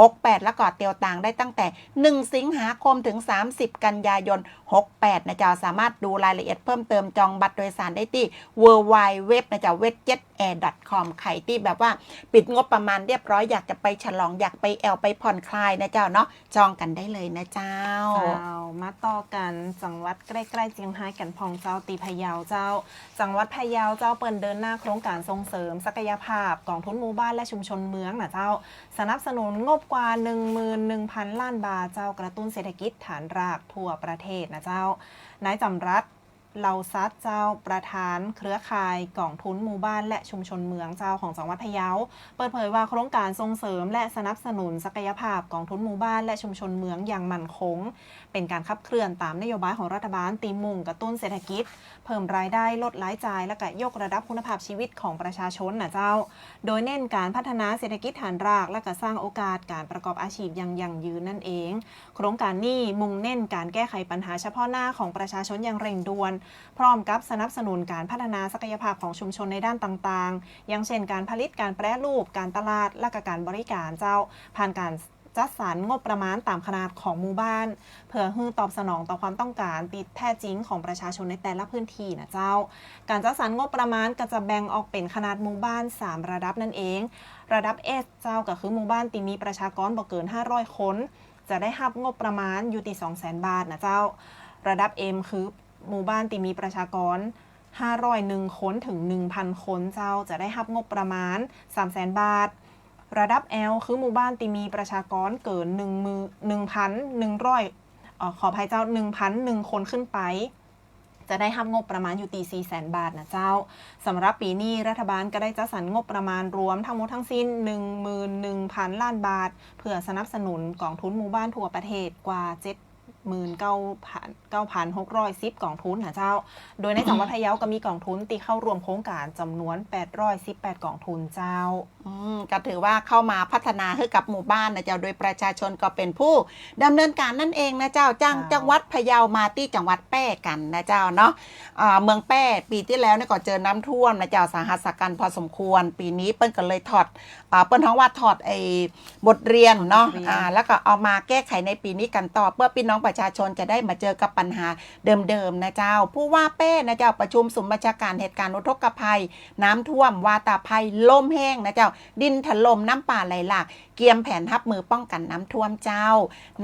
หกแปด แล้วก็เตียวตางได้ตั้งแต่หนึ่งสิงหาคมถึงสามสิบกันยายนหกแปดนะเจ้า สามารถดูรายละเอียดเพิ่มเติมจองบัตรโดยสารได้ตี้ ดับเบิลยู ดับเบิลยู ดับเบิลยู ดอท เวสเจ็ตแอร์ ดอท คอม ใผตี้แบบว่าปิดงบประมาณเรียบร้อย อยากจะไปฉลอง อยากไปแอ่วไปผ่อนคลายนะเจ้าเนาะ จองกั๋นได้เลยนะเจ้า เจ้า มาต่อกั๋นจังหวัด ใกล้ๆเจียงฮ้ายกั๋นพ่องเจ้า ตี้พะเยาเจ้า จังหวัดพะเยาเจ้า เปิ้นเดินหน้าโครงก๋านส่งเสริมศักยภาพก๋องทุนหมู่บ้านและชุมชนเมืองน่ะเจ้า สนับสนุนงบกว่า หนึ่งหมื่นหนึ่งพันล้านบาทเจ้า กระตุ้นเศรษฐกิจฐานรากทั่วประเทศน่ะเจ้า นายจ๋ำรัด เหล่าสัตย์เจ้า ประธานเครือข่ายก๋องทุนหมู่บ้านและชุมชนเมืองเจ้า ของจังหวัดพะเยา เปิดเผยว่าโครงก๋านส่งเสริมและสนับสนุนศักยภาพก๋องทุนหมู่บ้านและชุมชนเมืองอย่างมั่นคง เป๋นก๋านขับเคลื่อนต๋ามนโยบายของรัฐบาลตี้มุ่งกระตุ้นเศรษฐกิจ เพิ่มรายได้ ลดรายจ่าย และก็ยกระดับคุณภาพชีวิตของประชาชนน่ะเจ้า โดยเน้นก๋านพัฒนาเศรษฐกิจฐานราก และก็สร้างโอกาสก๋านประกอบอาชีพอย่างยั่งยืนนั่นเอง โครงก๋านนี้มุ่งเน้นก๋านแก้ไขปัญหาเฉพาะหน้าของประชาชนอย่างเร่งด่วน พร้อมกับสนับสนุนก๋านพัฒนาศักยภาพของชุมชนในด้านต่างๆ อย่างเช่น ก๋านผลิต ก๋านแปรรูป ก๋านตลาด และก็ก๋านบริก๋านเจ้า ผ่านก๋านจัดสรรงบประมาณต๋ามขนาดของหมู่บ้าน เพื่อหื้อตอบสนองต่อความต้องก๋านตี้แท้จริงของประชาชนในแต่ละพื้นที่น่ะเจ้า ก๋านจัดสรรงบประมาณก็จะแบ่งออกเป๋นขนาดหมู่บ้านสามระดับนั่นเอง ระดับ S เจ้า ก็คือหมู่บ้านตี้มีประชากรบ่เกินห้าร้อยคน จะได้ฮับงบประมาณอยู่ตี้สองแสนบาทน่ะเจ้า ระดับ M คือหมู่บ้านตี้มีประชากรห้าร้อยหนึ่งคนเถิงหนึ่งพันคนเจ้า จะได้ฮับงบประมาณสามแสนบาท ระดับ L คือหมู่บ้านตี้มีประชากรเกินหนึ่งหมื่น หนึ่งพันหนึ่งร้อย เอ่อ ขออภัยเจ้า หนึ่งพันหนึ่งคนขึ้นไป จะได้ฮับงบประมาณอยู่ตี้สี่แสนบาทน่ะเจ้า สำหรับปี๋นี้รัฐบาลก็ได้จัดสรรงบประมาณรวมทั้งหมดทั้งสิ้น หนึ่งหมื่นหนึ่งพันล้านบาท เพื่อสนับสนุนก๋องทุนหมู่บ้านทั่วประเทศกว่าเจ็ดหมื่นเก้าพัน เก้าพันหกร้อยสิบก๋องทุนน่ะเจ้า โดยในจังหวัดพะเยาก็มีก๋องทุนตี้เข้าร่วมโครงก๋านจ๋ำนวนแปดร้อยสิบแปดก๋องทุนเจ้า อืม ก็ถือว่าเข้ามาพัฒนาหื้อกับหมู่บ้านน่ะเจ้า โดยประชาชนก็เป๋นผู้ดำเนินก๋านนั่นเองน่ะเจ้า จาก เจ้า จังหวัดพะเยามาตี้จังหวัดแป้กั๋นน่ะเจ้าเนาะ อ่า เมืองแป้ปี๋ตี้แล้วเนี่ยก็เจอน้ำท่วมน่ะเจ้า สาหัสสากัญพอสมควร ปี๋นี้เปิ้นก็เลยถอด อ่า เปิ้นฮ้องว่าถอดไอ้บทเรียนเนาะ บทเรียน อ่า แล้วก็เอามาแก้ไขในปี๋นี้กั๋นต่อ เปื้อปี้น้องประชาชนจะได้บ่เจอกับปัญหาเดิมๆ น่ะเจ้า ผู้ว่าแป้น่ะเจ้า ประชุมศูนย์บัญชาก๋ารเหตุก๋ารณ์อุทกภัย น้ำท่วม วาตภัย ลมแฮงน่ะเจ้า ดินถล่ม น้ำป่าไหลหลาก เกียมแผนฮับมือป้องกั๋นน้ำท่วมเจ้า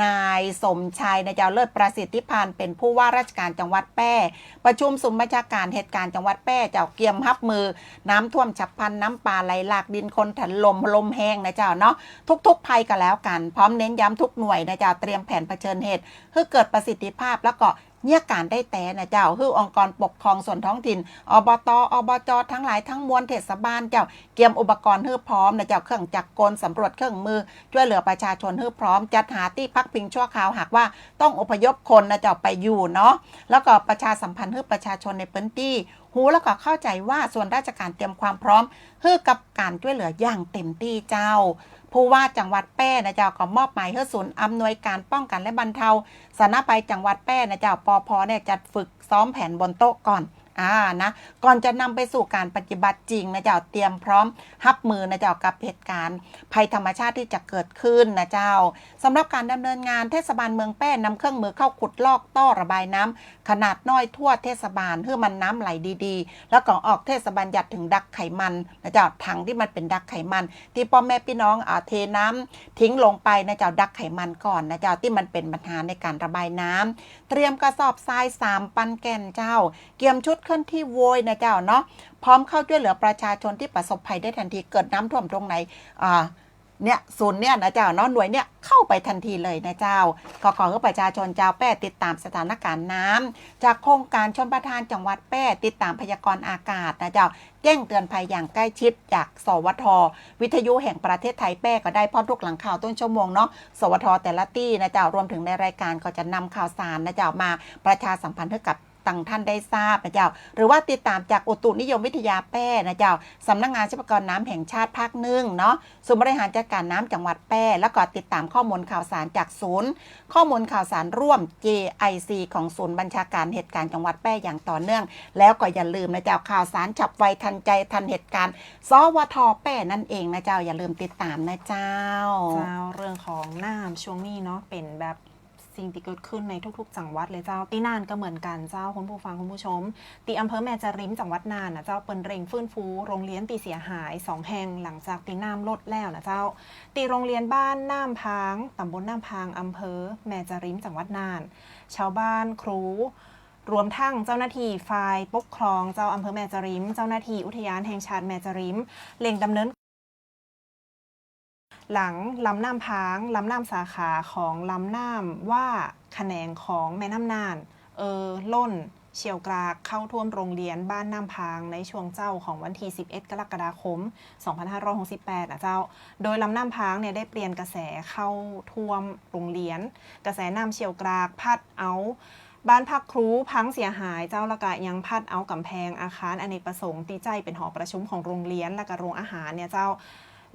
นายสมชายน่ะเจ้า เลิศประสิทธิพานต์ เป๋นผู้ว่าราชก๋ารจังหวัดแป้ ประชุมศูนย์บัญชาก๋ารเหตุก๋ารณ์จังหวัดแป้เจ้า เกียมฮับมือน้ำท่วมฉับพลัน น้ำป่าไหลหลาก ดินโคลนถล่ม ลมแฮงน่ะเจ้าเนาะ ทุกๆ ภัยก็แล้วกั๋น พร้อมเน้นย้ำทุกหน่วยน่ะเจ้า เตรียมแผนเผชิญเหตุหื้อเกิดประสิทธิภาพ แล้วก็ เยียะก๋านได้แต๊น่ะเจ้า หื้อองค์กรปกครองส่วนท้องถิ่น อบต อบจ ตังหลายตังมวล เทศบาลเจ้า เกียมอุปกรณ์หื้อพร้อมน่ะเจ้า เครื่องจักรกล สำรวจเครื่องมือ จ้วยเหลือประชาชนหื้อพร้อม จัดหาตี้พักพิงชั่วคราว หากว่าต้องอพยพคนน่ะเจ้าไปอยู่เนาะ แล้วก็ประชาสัมพันธ์หื้อประชาชนในพื้นตี้ ฮู้แล้วก็เข้าใจ๋ว่าส่วนราชก๋ารเตรียมความพร้อม หื้อกับก๋านจ้วยเหลืออย่างเต็มตี้เจ้า ผู้ว่าจังหวัดแป้น่ะเจ้า ก็มอบหมายหื้อศูนย์อำนวยก๋านป้องกั๋นและบรรเทาสาธารณภัยจังหวัดแป้น่ะเจ้า ปภ เนี่ย จัดฝึกซ้อมแผนบนโต๊ะก่อน อ่า นะ ก่อนจะนำไปสู่ก๋านปฏิบัติจริงน่ะเจ้า เตรียมพร้อมฮับมือน่ะเจ้า กับเหตุก๋ารณ์ภัยธรรมชาติตี้จะเกิดขึ้นน่ะเจ้า สำหรับก๋านดำเนินงาน เทศบาลเมืองแป้นำเครื่องมือเข้าขุดลอกต้อระบายน้ำ ขนาดน้อยทั่วเทศบาล หื้อมันน้ำไหลดีๆ แล้วก็ออกเทศบัญญัติเถิงดักไขมันน่ะเจ้า ถังตี้มันเป๋นดักไขมัน ตี้ป้อแม่ปี้น้อง อ่า เทน้ำทิ้งลงไปน่ะเจ้า ดักไขมันก่อนน่ะเจ้า ตี้มันเป๋นปัญหาในก๋านระบายน้ำ เตรียมกระสอบทรายสามปันแก่นเจ้า เกียมชุดเคลื่อนที่โวยน่ะเจ้าเนาะ พร้อมเข้าจ้วยเหลือประชาชนตี้ประสบภัยได้ทันที เกิดน้ำท่วมตรงไหน อ่า เนี่ย ศูนย์เนี่ยน่ะเจ้าเนาะ หน่วยเนี่ยเข้าไปทันทีเลยน่ะเจ้า ก็ขอหื้อประชาชนจาวแป้ติดต๋ามสถานก๋ารณ์น้ำจากโครงก๋ารชลประทานจังหวัดแป้ ติดต๋ามพยากรณ์อากาศน่ะเจ้า แจ้งเตือนภัยอย่างใกล้ชิดจาก สวท วิทยุแห่งประเทศไทยแป้ก็ได้ พร้อมทุกหลังข่าวต้นชั่วโมงเนาะ สวท แต่ละตี้น่ะเจ้า รวมเถิงในรายก๋านก็จะนำข่าวสารน่ะเจ้า มาประชาสัมพันธ์หื้อกับ ตังท่านได้ทราบน่ะเจ้า หรือว่าติดต๋ามจากอุตุนิยมวิทยาแป้น่ะเจ้า สำนักงานทรัพยากรน้ำแห่งชาติภาคหนึ่งเนาะ ศูนย์บริหารจัดการน้ำจังหวัดแป้ แล้วก็ติดต๋ามข้อมูลข่าวสารจากศูนย์ข้อมูลข่าวสารร่วม เจไอซี ของศูนย์บัญชาการเหตุก๋ารณ์จังหวัดแป้อย่างต่อเนื่อง แล้วก็อย่าลืมน่ะเจ้า ข่าวสารฉับไวทันใจทันเหตุก๋ารณ์ สวท แป้นั่นเองน่ะเจ้า อย่าลืมติดต๋ามน่ะเจ้า เจ้า เรื่องของน้ำช่วงนี้เนาะ เป๋นแบบ สิ่งตี้เกิดขึ้นในทุกๆ จังหวัดเลยเจ้า ตี้น่านก็เหมือนกั๋นเจ้า คุณผู้ฟังคุณผู้ชม ตี้อำเภอแม่จาริมจังหวัดน่านน่ะเจ้า เปิ้นเร่งฟื้นฟูโรงเรียนตี้เสียหายสองแห่ง หลังจากตี้น้ำลดแล้วน่ะเจ้า ตี้โรงเรียนบ้านน้ำพาง ต๋ำบลน้ำพาง อำเภอแม่จาริมจังหวัดน่าน ชาวบ้านครู รวมทั้งเจ้าหน้าตี้ฝ่ายปกครองเจ้าอำเภอแม่จาริม เจ้าหน้าตี้อุทยานแห่งชาติแม่จาริม เร่งดำเนิน หลังลำน้ำพาง ลำน้ำสาขาของลำน้ำว่าขะแหนงของแม่น้ำน่าน เอ่อล้นเชี่ยวกรากเข้าท่วมโรงเรียนบ้านน้ำพางในช่วงเจ๊าของวันตี้ สิบเอ็ด กรกฎาคม สองพันห้าร้อยหกสิบแปด น่ะเจ้า โดยลำน้ำพางเนี่ยได้เปลี่ยนกระแสเข้าท่วมโรงเรียน กระแสน้ำเชี่ยวกรากพัดเอาบ้านพักครูพังเสียหายเจ้า แล้วก็ยังพัดเอาก๋ำแพงอาคารอเนกประสงค์ตี้ใจ๊เป๋นหอประชุมของโรงเรียน แล้วก็โรงอาหารเนี่ยเจ้า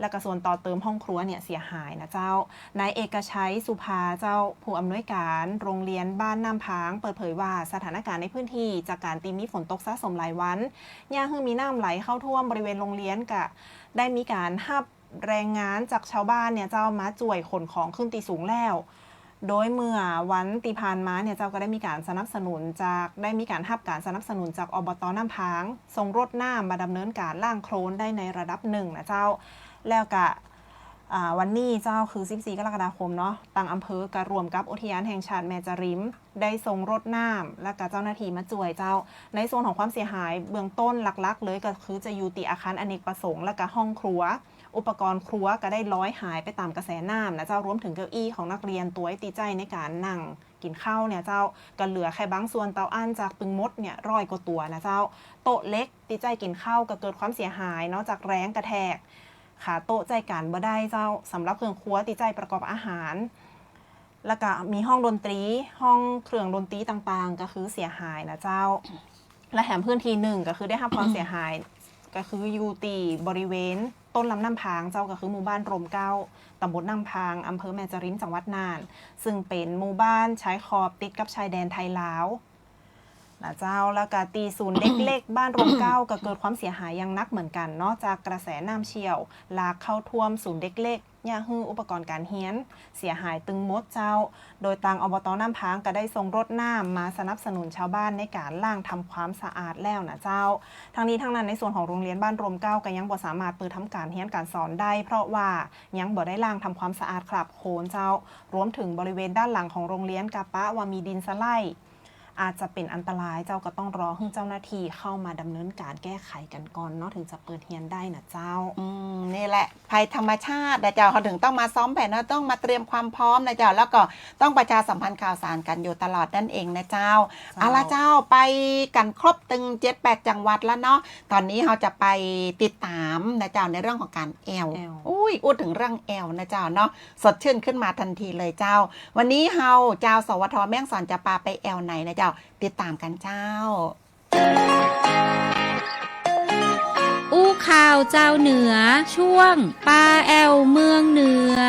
แล้วก็ส่วนต่อเติมห้องครัวเนี่ยเสียหายน่ะเจ้า นายเอกชัย สุภาเจ้า ผู้อำนวยการโรงเรียนบ้านน้ำพาง เปิดเผยว่าสถานการณ์ในพื้นตี้จากก๋านตี้มีฝนตกสะสมหลายวัน เยียะหื้อมีน้ำไหลเข้าท่วมบริเวณโรงเรียน ก็ได้มีก๋านฮับแรงงานจากชาวบ้านเนี่ยเจ้ามาจ้วยขนของขึ้นตี้สูงแล้ว โดยเมื่อวันตี้ผ่านมาเนี่ยเจ้าก็ได้มีก๋านสนับสนุนจาก ได้มีก๋านฮับก๋านสนับสนุนจาก อบต น้ำพาง ส่งรถน้ำมาดำเนินก๋านล้างโคลนได้ในระดับนึ่งน่ะเจ้า แล้วก็ อ่า วันนี้เจ้าคือ สิบสี่ กรกฎาคมเนาะ ตางอำเภอก็ร่วมกับอุทยานแห่งชาติแม่จาริม ได้ส่งรถน้ำ แล้วก็เจ้าหน้าตี้มาจ้วยเจ้า ในส่วนของความเสียหายเบื้องต้นหลักๆ เลยก็คือจะอยู่ตี้อาคารอเนกประสงค์ แล้วก็ห้องครัว อุปกรณ์ครัวก็ได้ลอยหายไปต๋ามกระแสน้ำน่ะเจ้า รวมเถิงเก้าอี้ของนักเรียนตวยตี้ใจ๊ในก๋านนั่งกิ๋นข้าวเนี่ยเจ้า ก็เหลือแค่บางส่วนเต้าอั้นจากตึงหมดเนี่ยร้อยกว่าตั๋วน่ะเจ้า โต๊ะเหล็กตี้ใจ๊กิ๋นข้าวก็เกิดความเสียหายเนาะจากแรงกระแทก ขาโต๊ะใจ๊ก๋านบ่ได้เจ้า สำหรับเครื่องครัวตี้ใจ๊ประกอบอาหาร แล้วก็มีห้องดนตรี ห้องเครื่องดนตรีต่างๆ ก็คือเสียหายน่ะเจ้า และแถมพื้นตี้นึ่งก็คือได้ฮับความเสียหาย ก็คืออยู่ตี้บริเวณต้นลำน้ำพางเจ้า ก็คือหมู่บ้านร่มเกล้า ตำบลน้ำพาง อำเภอแม่จาริม จังหวัดน่าน ซึ่งเป๋นหมู่บ้านชายขอบติดกับชายแดนไทยลาว น่ะเจ้า แล้วก็ตี้ศูนย์เด็กเล็กบ้านร่มเกล้าก็เกิดความเสียหายอย่างหนักเหมือนกั๋นเนาะ จากกระแสน้ำเชี่ยวหลากเข้าท่วมศูนย์เด็กเล็ก เยียะหื้ออุปกรณ์ก๋านเฮียนเสียหายตึงหมดเจ้า โดยตาง อบต น้ำพาง ก็ได้ส่งรถน้ำมาสนับสนุนชาวบ้านในก๋านล้างทำความสะอาดแล้วน่ะเจ้า ทั้งนี้ทั้งนั้นในส่วนของโรงเรียนบ้านร่มเกล้าก็ยังบ่สามารถเปิดทำก๋านเฮียนก๋านสอนได้ เพราะว่ายังบ่ได้ล้างทำความสะอาดคราบโคลนเจ้า รวมเถิงบริเวณด้านหลังของโรงเรียนก็ปะว่ามีดินสไลด์ อาจจะเป๋นอันตรายเจ้า ก็ต้องรอหื้อเจ้าหน้าตี้เข้ามาดำเนินก๋านแก้ไขกั๋นก่อนเนาะ เถิงจะเปิดเฮียนได้น่ะเจ้า อืม นี่แหละ ภัยธรรมชาติน่ะเจ้า เฮาเถิงต้องมาซ้อมแผน เฮาต้องมาเตรียมความพร้อมน่ะเจ้า แล้วก็ต้องประชาสัมพันธ์ข่าวสารกั๋นอยู่ตลอดนั่นเองน่ะเจ้า เจ้า เอาละเจ้า ไปกั๋นครบตึงเจ็ดแปดจังหวัดแล้วเนาะ ต๋อนนี้เฮาจะไปติดต๋ามน่ะเจ้า ในเรื่องของก๋านแอ่ว แอ่ว อุ๊ย อู้เถิงเรื่องแอ่วน่ะเจ้าเนาะ สดชื่นขึ้นมาทันทีเลยเจ้า วันนี้เฮา จาว สวท แม่ฮ่องสอนจะปาไปแอ่วไหนน่ะเจ้า ติดต๋ามกั๋นเจ้า อู้ข่าวจาวเหนือ ช่วงปาแอ่วเมืองเหนือ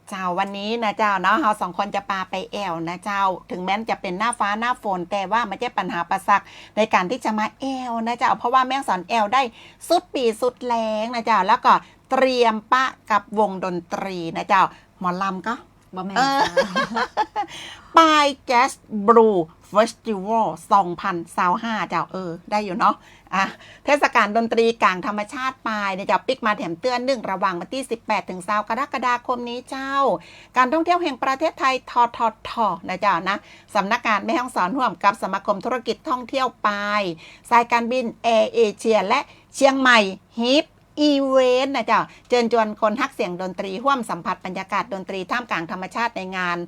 เจ้า วันนี้น่ะเจ้าเนาะ เฮาสองคนจะปาไปแอ่วน่ะเจ้า เถิงแม้จะเป๋นหน้าฟ้าหน้าฝน แต่ว่าบ่ใจ้ปัญหาอุปสรรคในก๋านตี้จะมาแอ่วน่ะเจ้า เพราะว่าแม่ฮ่องสอนแอ่วได้สุดปี่สุดแฮงน่ะเจ้า แล้วก็เตรียมปะกับวงดนตรีน่ะเจ้า หมอลำก็ บ่แม่น เออ เจ้า ปายแจ๊สบลูเฟสติวัล สองพันซาวห้า เจ้า เออ ได้อยู่เนาะ อ่ะ เทศกาลดนตรีก๋างธรรมชาติปายน่ะเจ้า ปิ๊กมาแถมเตื้อนึ่ง ระหว่างวันตี้ สิบแปด เถิง ซาว กรกฎาคมนี้เจ้า ก๋านท่องเที่ยวแห่งประเทศไทย ททท น่ะเจ้านะ สำนักงานแม่ฮ่องสอนร่วมกับสมาคมธุรกิจท่องเที่ยวปาย สายก๋านบินแอร์เอเชีย และเชียงใหม่ฮิปอีเวนต์น่ะเจ้า เจิญจวนคนฮักเสียงดนตรีร่วมสัมผัสบรรยากาศดนตรีท่ามกลางธรรมชาติในงาน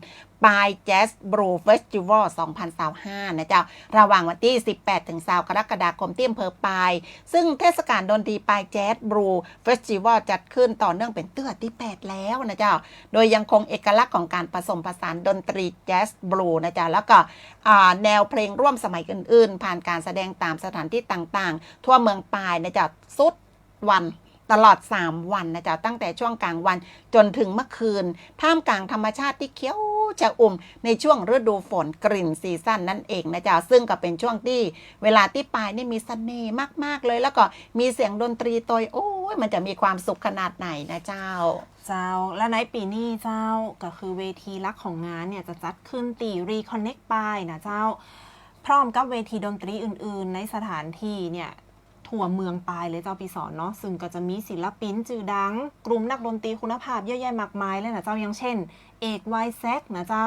ปายแจ๊สบลูเฟสติวัล สองพันซาวห้า น่ะเจ้า ระหว่างวันตี้ สิบแปด เถิง ซาว กรกฎาคมตี้อำเภอปาย ซึ่งเทศกาลดนตรีปายแจ๊สบลูเฟสติวัลจัดขึ้นต่อเนื่องเป๋นเตื้อตี้แปดแล้วน่ะเจ้า โดยยังคงเอกลักษณ์ของก๋านผสมผสานดนตรีแจ๊สบลูน่ะเจ้า แล้วก็ อ่า แนวเพลงร่วมสมัยอื่นๆ ผ่านก๋านแสดงต๋ามสถานตี้ต่างๆ ทั่วเมืองปายน่ะเจ้า สุดวัน ตลอดสามวันน่ะเจ้า ตั้งแต่ช่วงก๋างวันจ๋นเถิงเมื่อคืน ท่ามกลางธรรมชาติตี้เขียวชอุ่มในช่วงฤดูฝน กรีนซีซั่น นั่นเองน่ะเจ้า ซึ่งก็เป๋นช่วงตี้เวลาตี้ปายนี่มีเสน่ห์มากๆ เลย แล้วก็มีเสียงดนตรีตวย โอ๊ย มันจะมีความสุขขนาดไหนน่ะเจ้า เจ้า และในปี๋นี้เจ้า ก็คือเวทีหลักของงานเนี่ยจะจัดขึ้นตี้ รีคอนเน็กต์ ปายน่ะเจ้า พร้อมกับเวทีดนตรีอื่นๆ ในสถานตี้เนี่ย ทั่วเมืองปายเลยเจ้า ปี้สอนเนาะ ซึ่งก็จะมีศิลปินจื้อดัง กลุ่มนักดนตรีคุณภาพเยอะแยะมากมายเลยนะเจ้า อย่างเช่น เอก วาย แซก นะเจ้า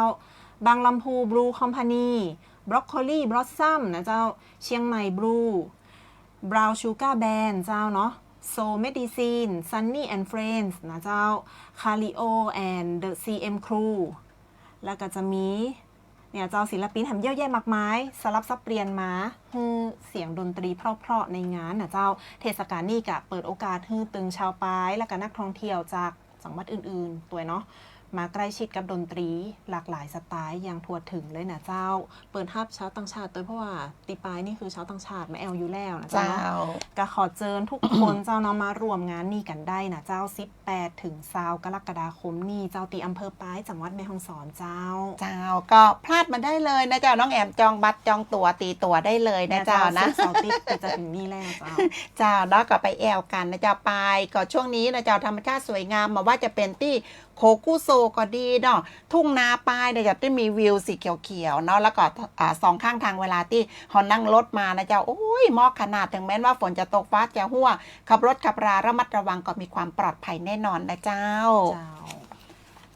บางลำพู บลู คอมพานี บรอกโคลี บลอสซัม นะเจ้า เชียงใหม่ บลู บราวน์ ชูการ์ แบนด์ เจ้าเนาะ โซ เมดิซิน Sunny and Friends นะเจ้า Kario and the ซี เอ็ม Crew แล้วก็จะมี เนี่ยเจ้า ศิลปินแหมเยอะแยะมากมาย สลับสับเปลี่ยนมา หื้อเสียงดนตรีเพราะๆ ในงานนะเจ้า เทศกาลนี้ก็เปิดโอกาสหื้อตึงชาวปาย และก็นักท่องเที่ยวจากจังหวัดอื่นๆ ตวยเนาะ มาใกล้ชิดกับดนตรีหลากหลายสไตล์อย่างทั่วถึงเลยนะเจ้า เปิดฮับชาวต่างชาติตวย เพราะว่าตี้ปายนี่คือชาวต่างชาติมาแอ่วอยู่แล้วนะเจ้าเนาะ เจ้า ก็ขอเจิญทุกคนเจ้าเนาะ มาร่วมงานนี้กั๋นได้นะเจ้า สิบแปด เถิง ซาว กรกฎาคมนี้เจ้า ตี้อำเภอปาย จังหวัดแม่ฮ่องสอนเจ้า เจ้า ก็พลาดบ่ได้เลยนะเจ้า น้องแอมจองบัตรจองตั๋ว ตี๋ตั๋วได้เลยนะเจ้านะ เนี่ยเจ้า ศุกร์เสาร์อาทิตย์ก็จะถึงนี่แล้วเจ้า เจ้า แล้วก็ไปแอ่วกั๋นนะเจ้า ปายก็ช่วงนี้นะเจ้า ธรรมชาติสวยงาม บ่ว่าจะเป๋นตี้โคกู้โซก็ดีเนาะ ทุ่งนาปายเนี่ยจะได้มีวิวสีเขียวๆ เนาะ แล้วก็ อ่า สองข้างทางเวลาตี้เฮานั่งรถมานะเจ้า โอ้ย หมอกขนาด เถิงแม้นว่าฝนจะตกฟ้าจะฮั่ว ขับรถขับราระมัดระวังก็มีความปลอดภัยแน่นอนนะเจ้า เจ้า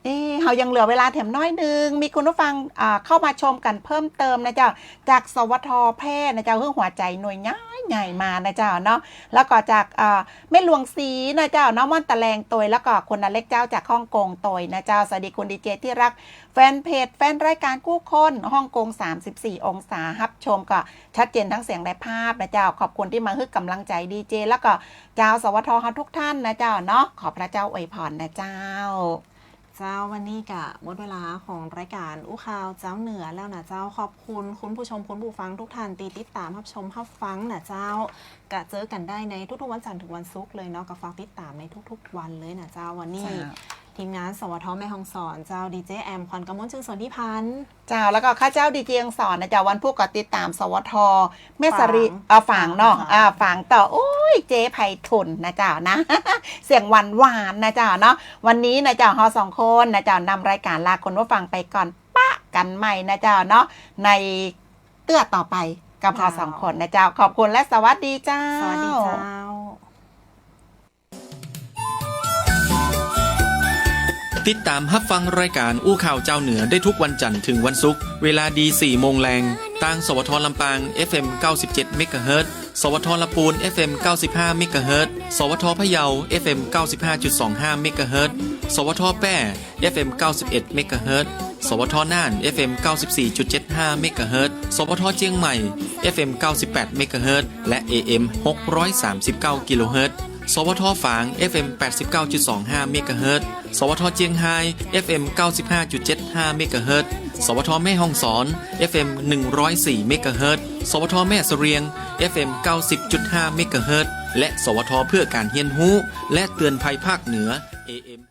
เอ๊ะ เฮายังเหลือเวลาแถมน้อยนึง มีคุณผู้ฟัง อ่า เข้ามาชมกั๋นเพิ่มเติมนะเจ้า จาก สวท แพร่นะเจ้า หื้อหัวใจ๋หน่วยใหญ่ๆ มานะเจ้าเนาะ แล้วก็จาก อ่า แม่หลวงศรีนะเจ้าเนาะ ม่อนตะแลงตวย แล้วก็คุณอเล็กเจ้าจากฮ่องกงตวยนะเจ้า สวัสดีคุณดีเจที่รัก แฟนเพจ แฟนรายการกู้คน ฮ่องกง สามสิบสี่องศา ฮับชมก็ชัดเจนทั้งเสียงและภาพนะเจ้า ขอบคุณตี้มาหื้อก๋ำลังใจ๋ดีเจ แล้วก็จาว สวท เฮาทุกท่านนะเจ้าเนาะ ขอพระเจ้าอวยพรนะเจ้า เจ้า วันนี้ก็หมดเวลาของรายการอู้ข่าวเจ้าเหนือแล้วนะเจ้า ขอบคุณคุณผู้ชมคุณผู้ฟังทุกท่านตี้ติดต๋ามฮับชมฮับฟังนะเจ้า ก็เจอกั๋นได้ในทุกๆ วันจันทร์เถิงวันศุกร์เลยเนาะ ก็ฝากติดต๋ามในทุกๆ วันเลยนะเจ้า วันนี้ เจ้า ทีมงาน สวท แม่ฮ่องสอน เจ้า ดีเจแอม ขวัญกมล ชื่นสนธิพันธ์ เจ้า แล้วก็ข้าเจ้าดีเจอังสรนะเจ้า วันพุธก็ติดต๋าม สวท แม่สะรี ฝาง เอ่อ ฝางเนาะ ฝาง เจ้า อ่า ฝางต่อ โอ้ย เจ๊ไพฑูรย์นะเจ้านะ เสียงหวานๆ นะเจ้าเนาะ วันนี้นะเจ้า เฮาสองคนนะเจ้านำรายการลาคุณผู้ฟังไปก่อน ปะกั๋นใหม่นะเจ้าเนาะ ในเตื้อต่อไปกับเฮาสองคนนะเจ้า ขอบคุณและสวัสดีเจ้า สวัสดีเจ้า ติดต๋ามฮับฟังรายการอู้ข่าวเจ้าเหนือได้ทุกวันจันทร์เถิงวันศุกร์ เวลาดีสี่โมงแลง ตาง สวท ลำปาง เอฟเอ็ม เก้าสิบเจ็ดเมกะเฮิรตซ์ สวท ลำปูน เอฟเอ็ม เก้าสิบห้าเมกะเฮิรตซ์ สวท พะเยา เอฟเอ็ม เก้าสิบห้าจุดสองห้าเมกะเฮิรตซ์ สวท แป้ เอฟเอ็ม เก้าสิบเอ็ดเมกะเฮิรตซ์ สวท น่าน เอฟเอ็ม เก้าสิบสี่จุดเจ็ดห้าเมกะเฮิรตซ์ สวท เจียงใหม่ เอฟเอ็ม เก้าสิบแปดเมกะเฮิรตซ์ และ เอเอ็ม หกร้อยสามสิบเก้ากิโลเฮิรตซ์ สวท ฝาง เอฟเอ็ม แปดสิบเก้าจุดสองห้าเมกะเฮิรตซ์ สวท เจียงฮาย เอฟเอ็ม เก้าสิบห้าจุดเจ็ดห้าเมกะเฮิรตซ์ สวท แม่ฮ่องสอน เอฟเอ็ม หนึ่งร้อยสี่เมกะเฮิรตซ์ สวท แม่เสรียง เอฟเอ็ม เก้าสิบจุดห้าเมกะเฮิรตซ์ และ สวท เพื่อการเฮียนฮู้ และเตือนภัยภาคเหนือ เอเอ็ม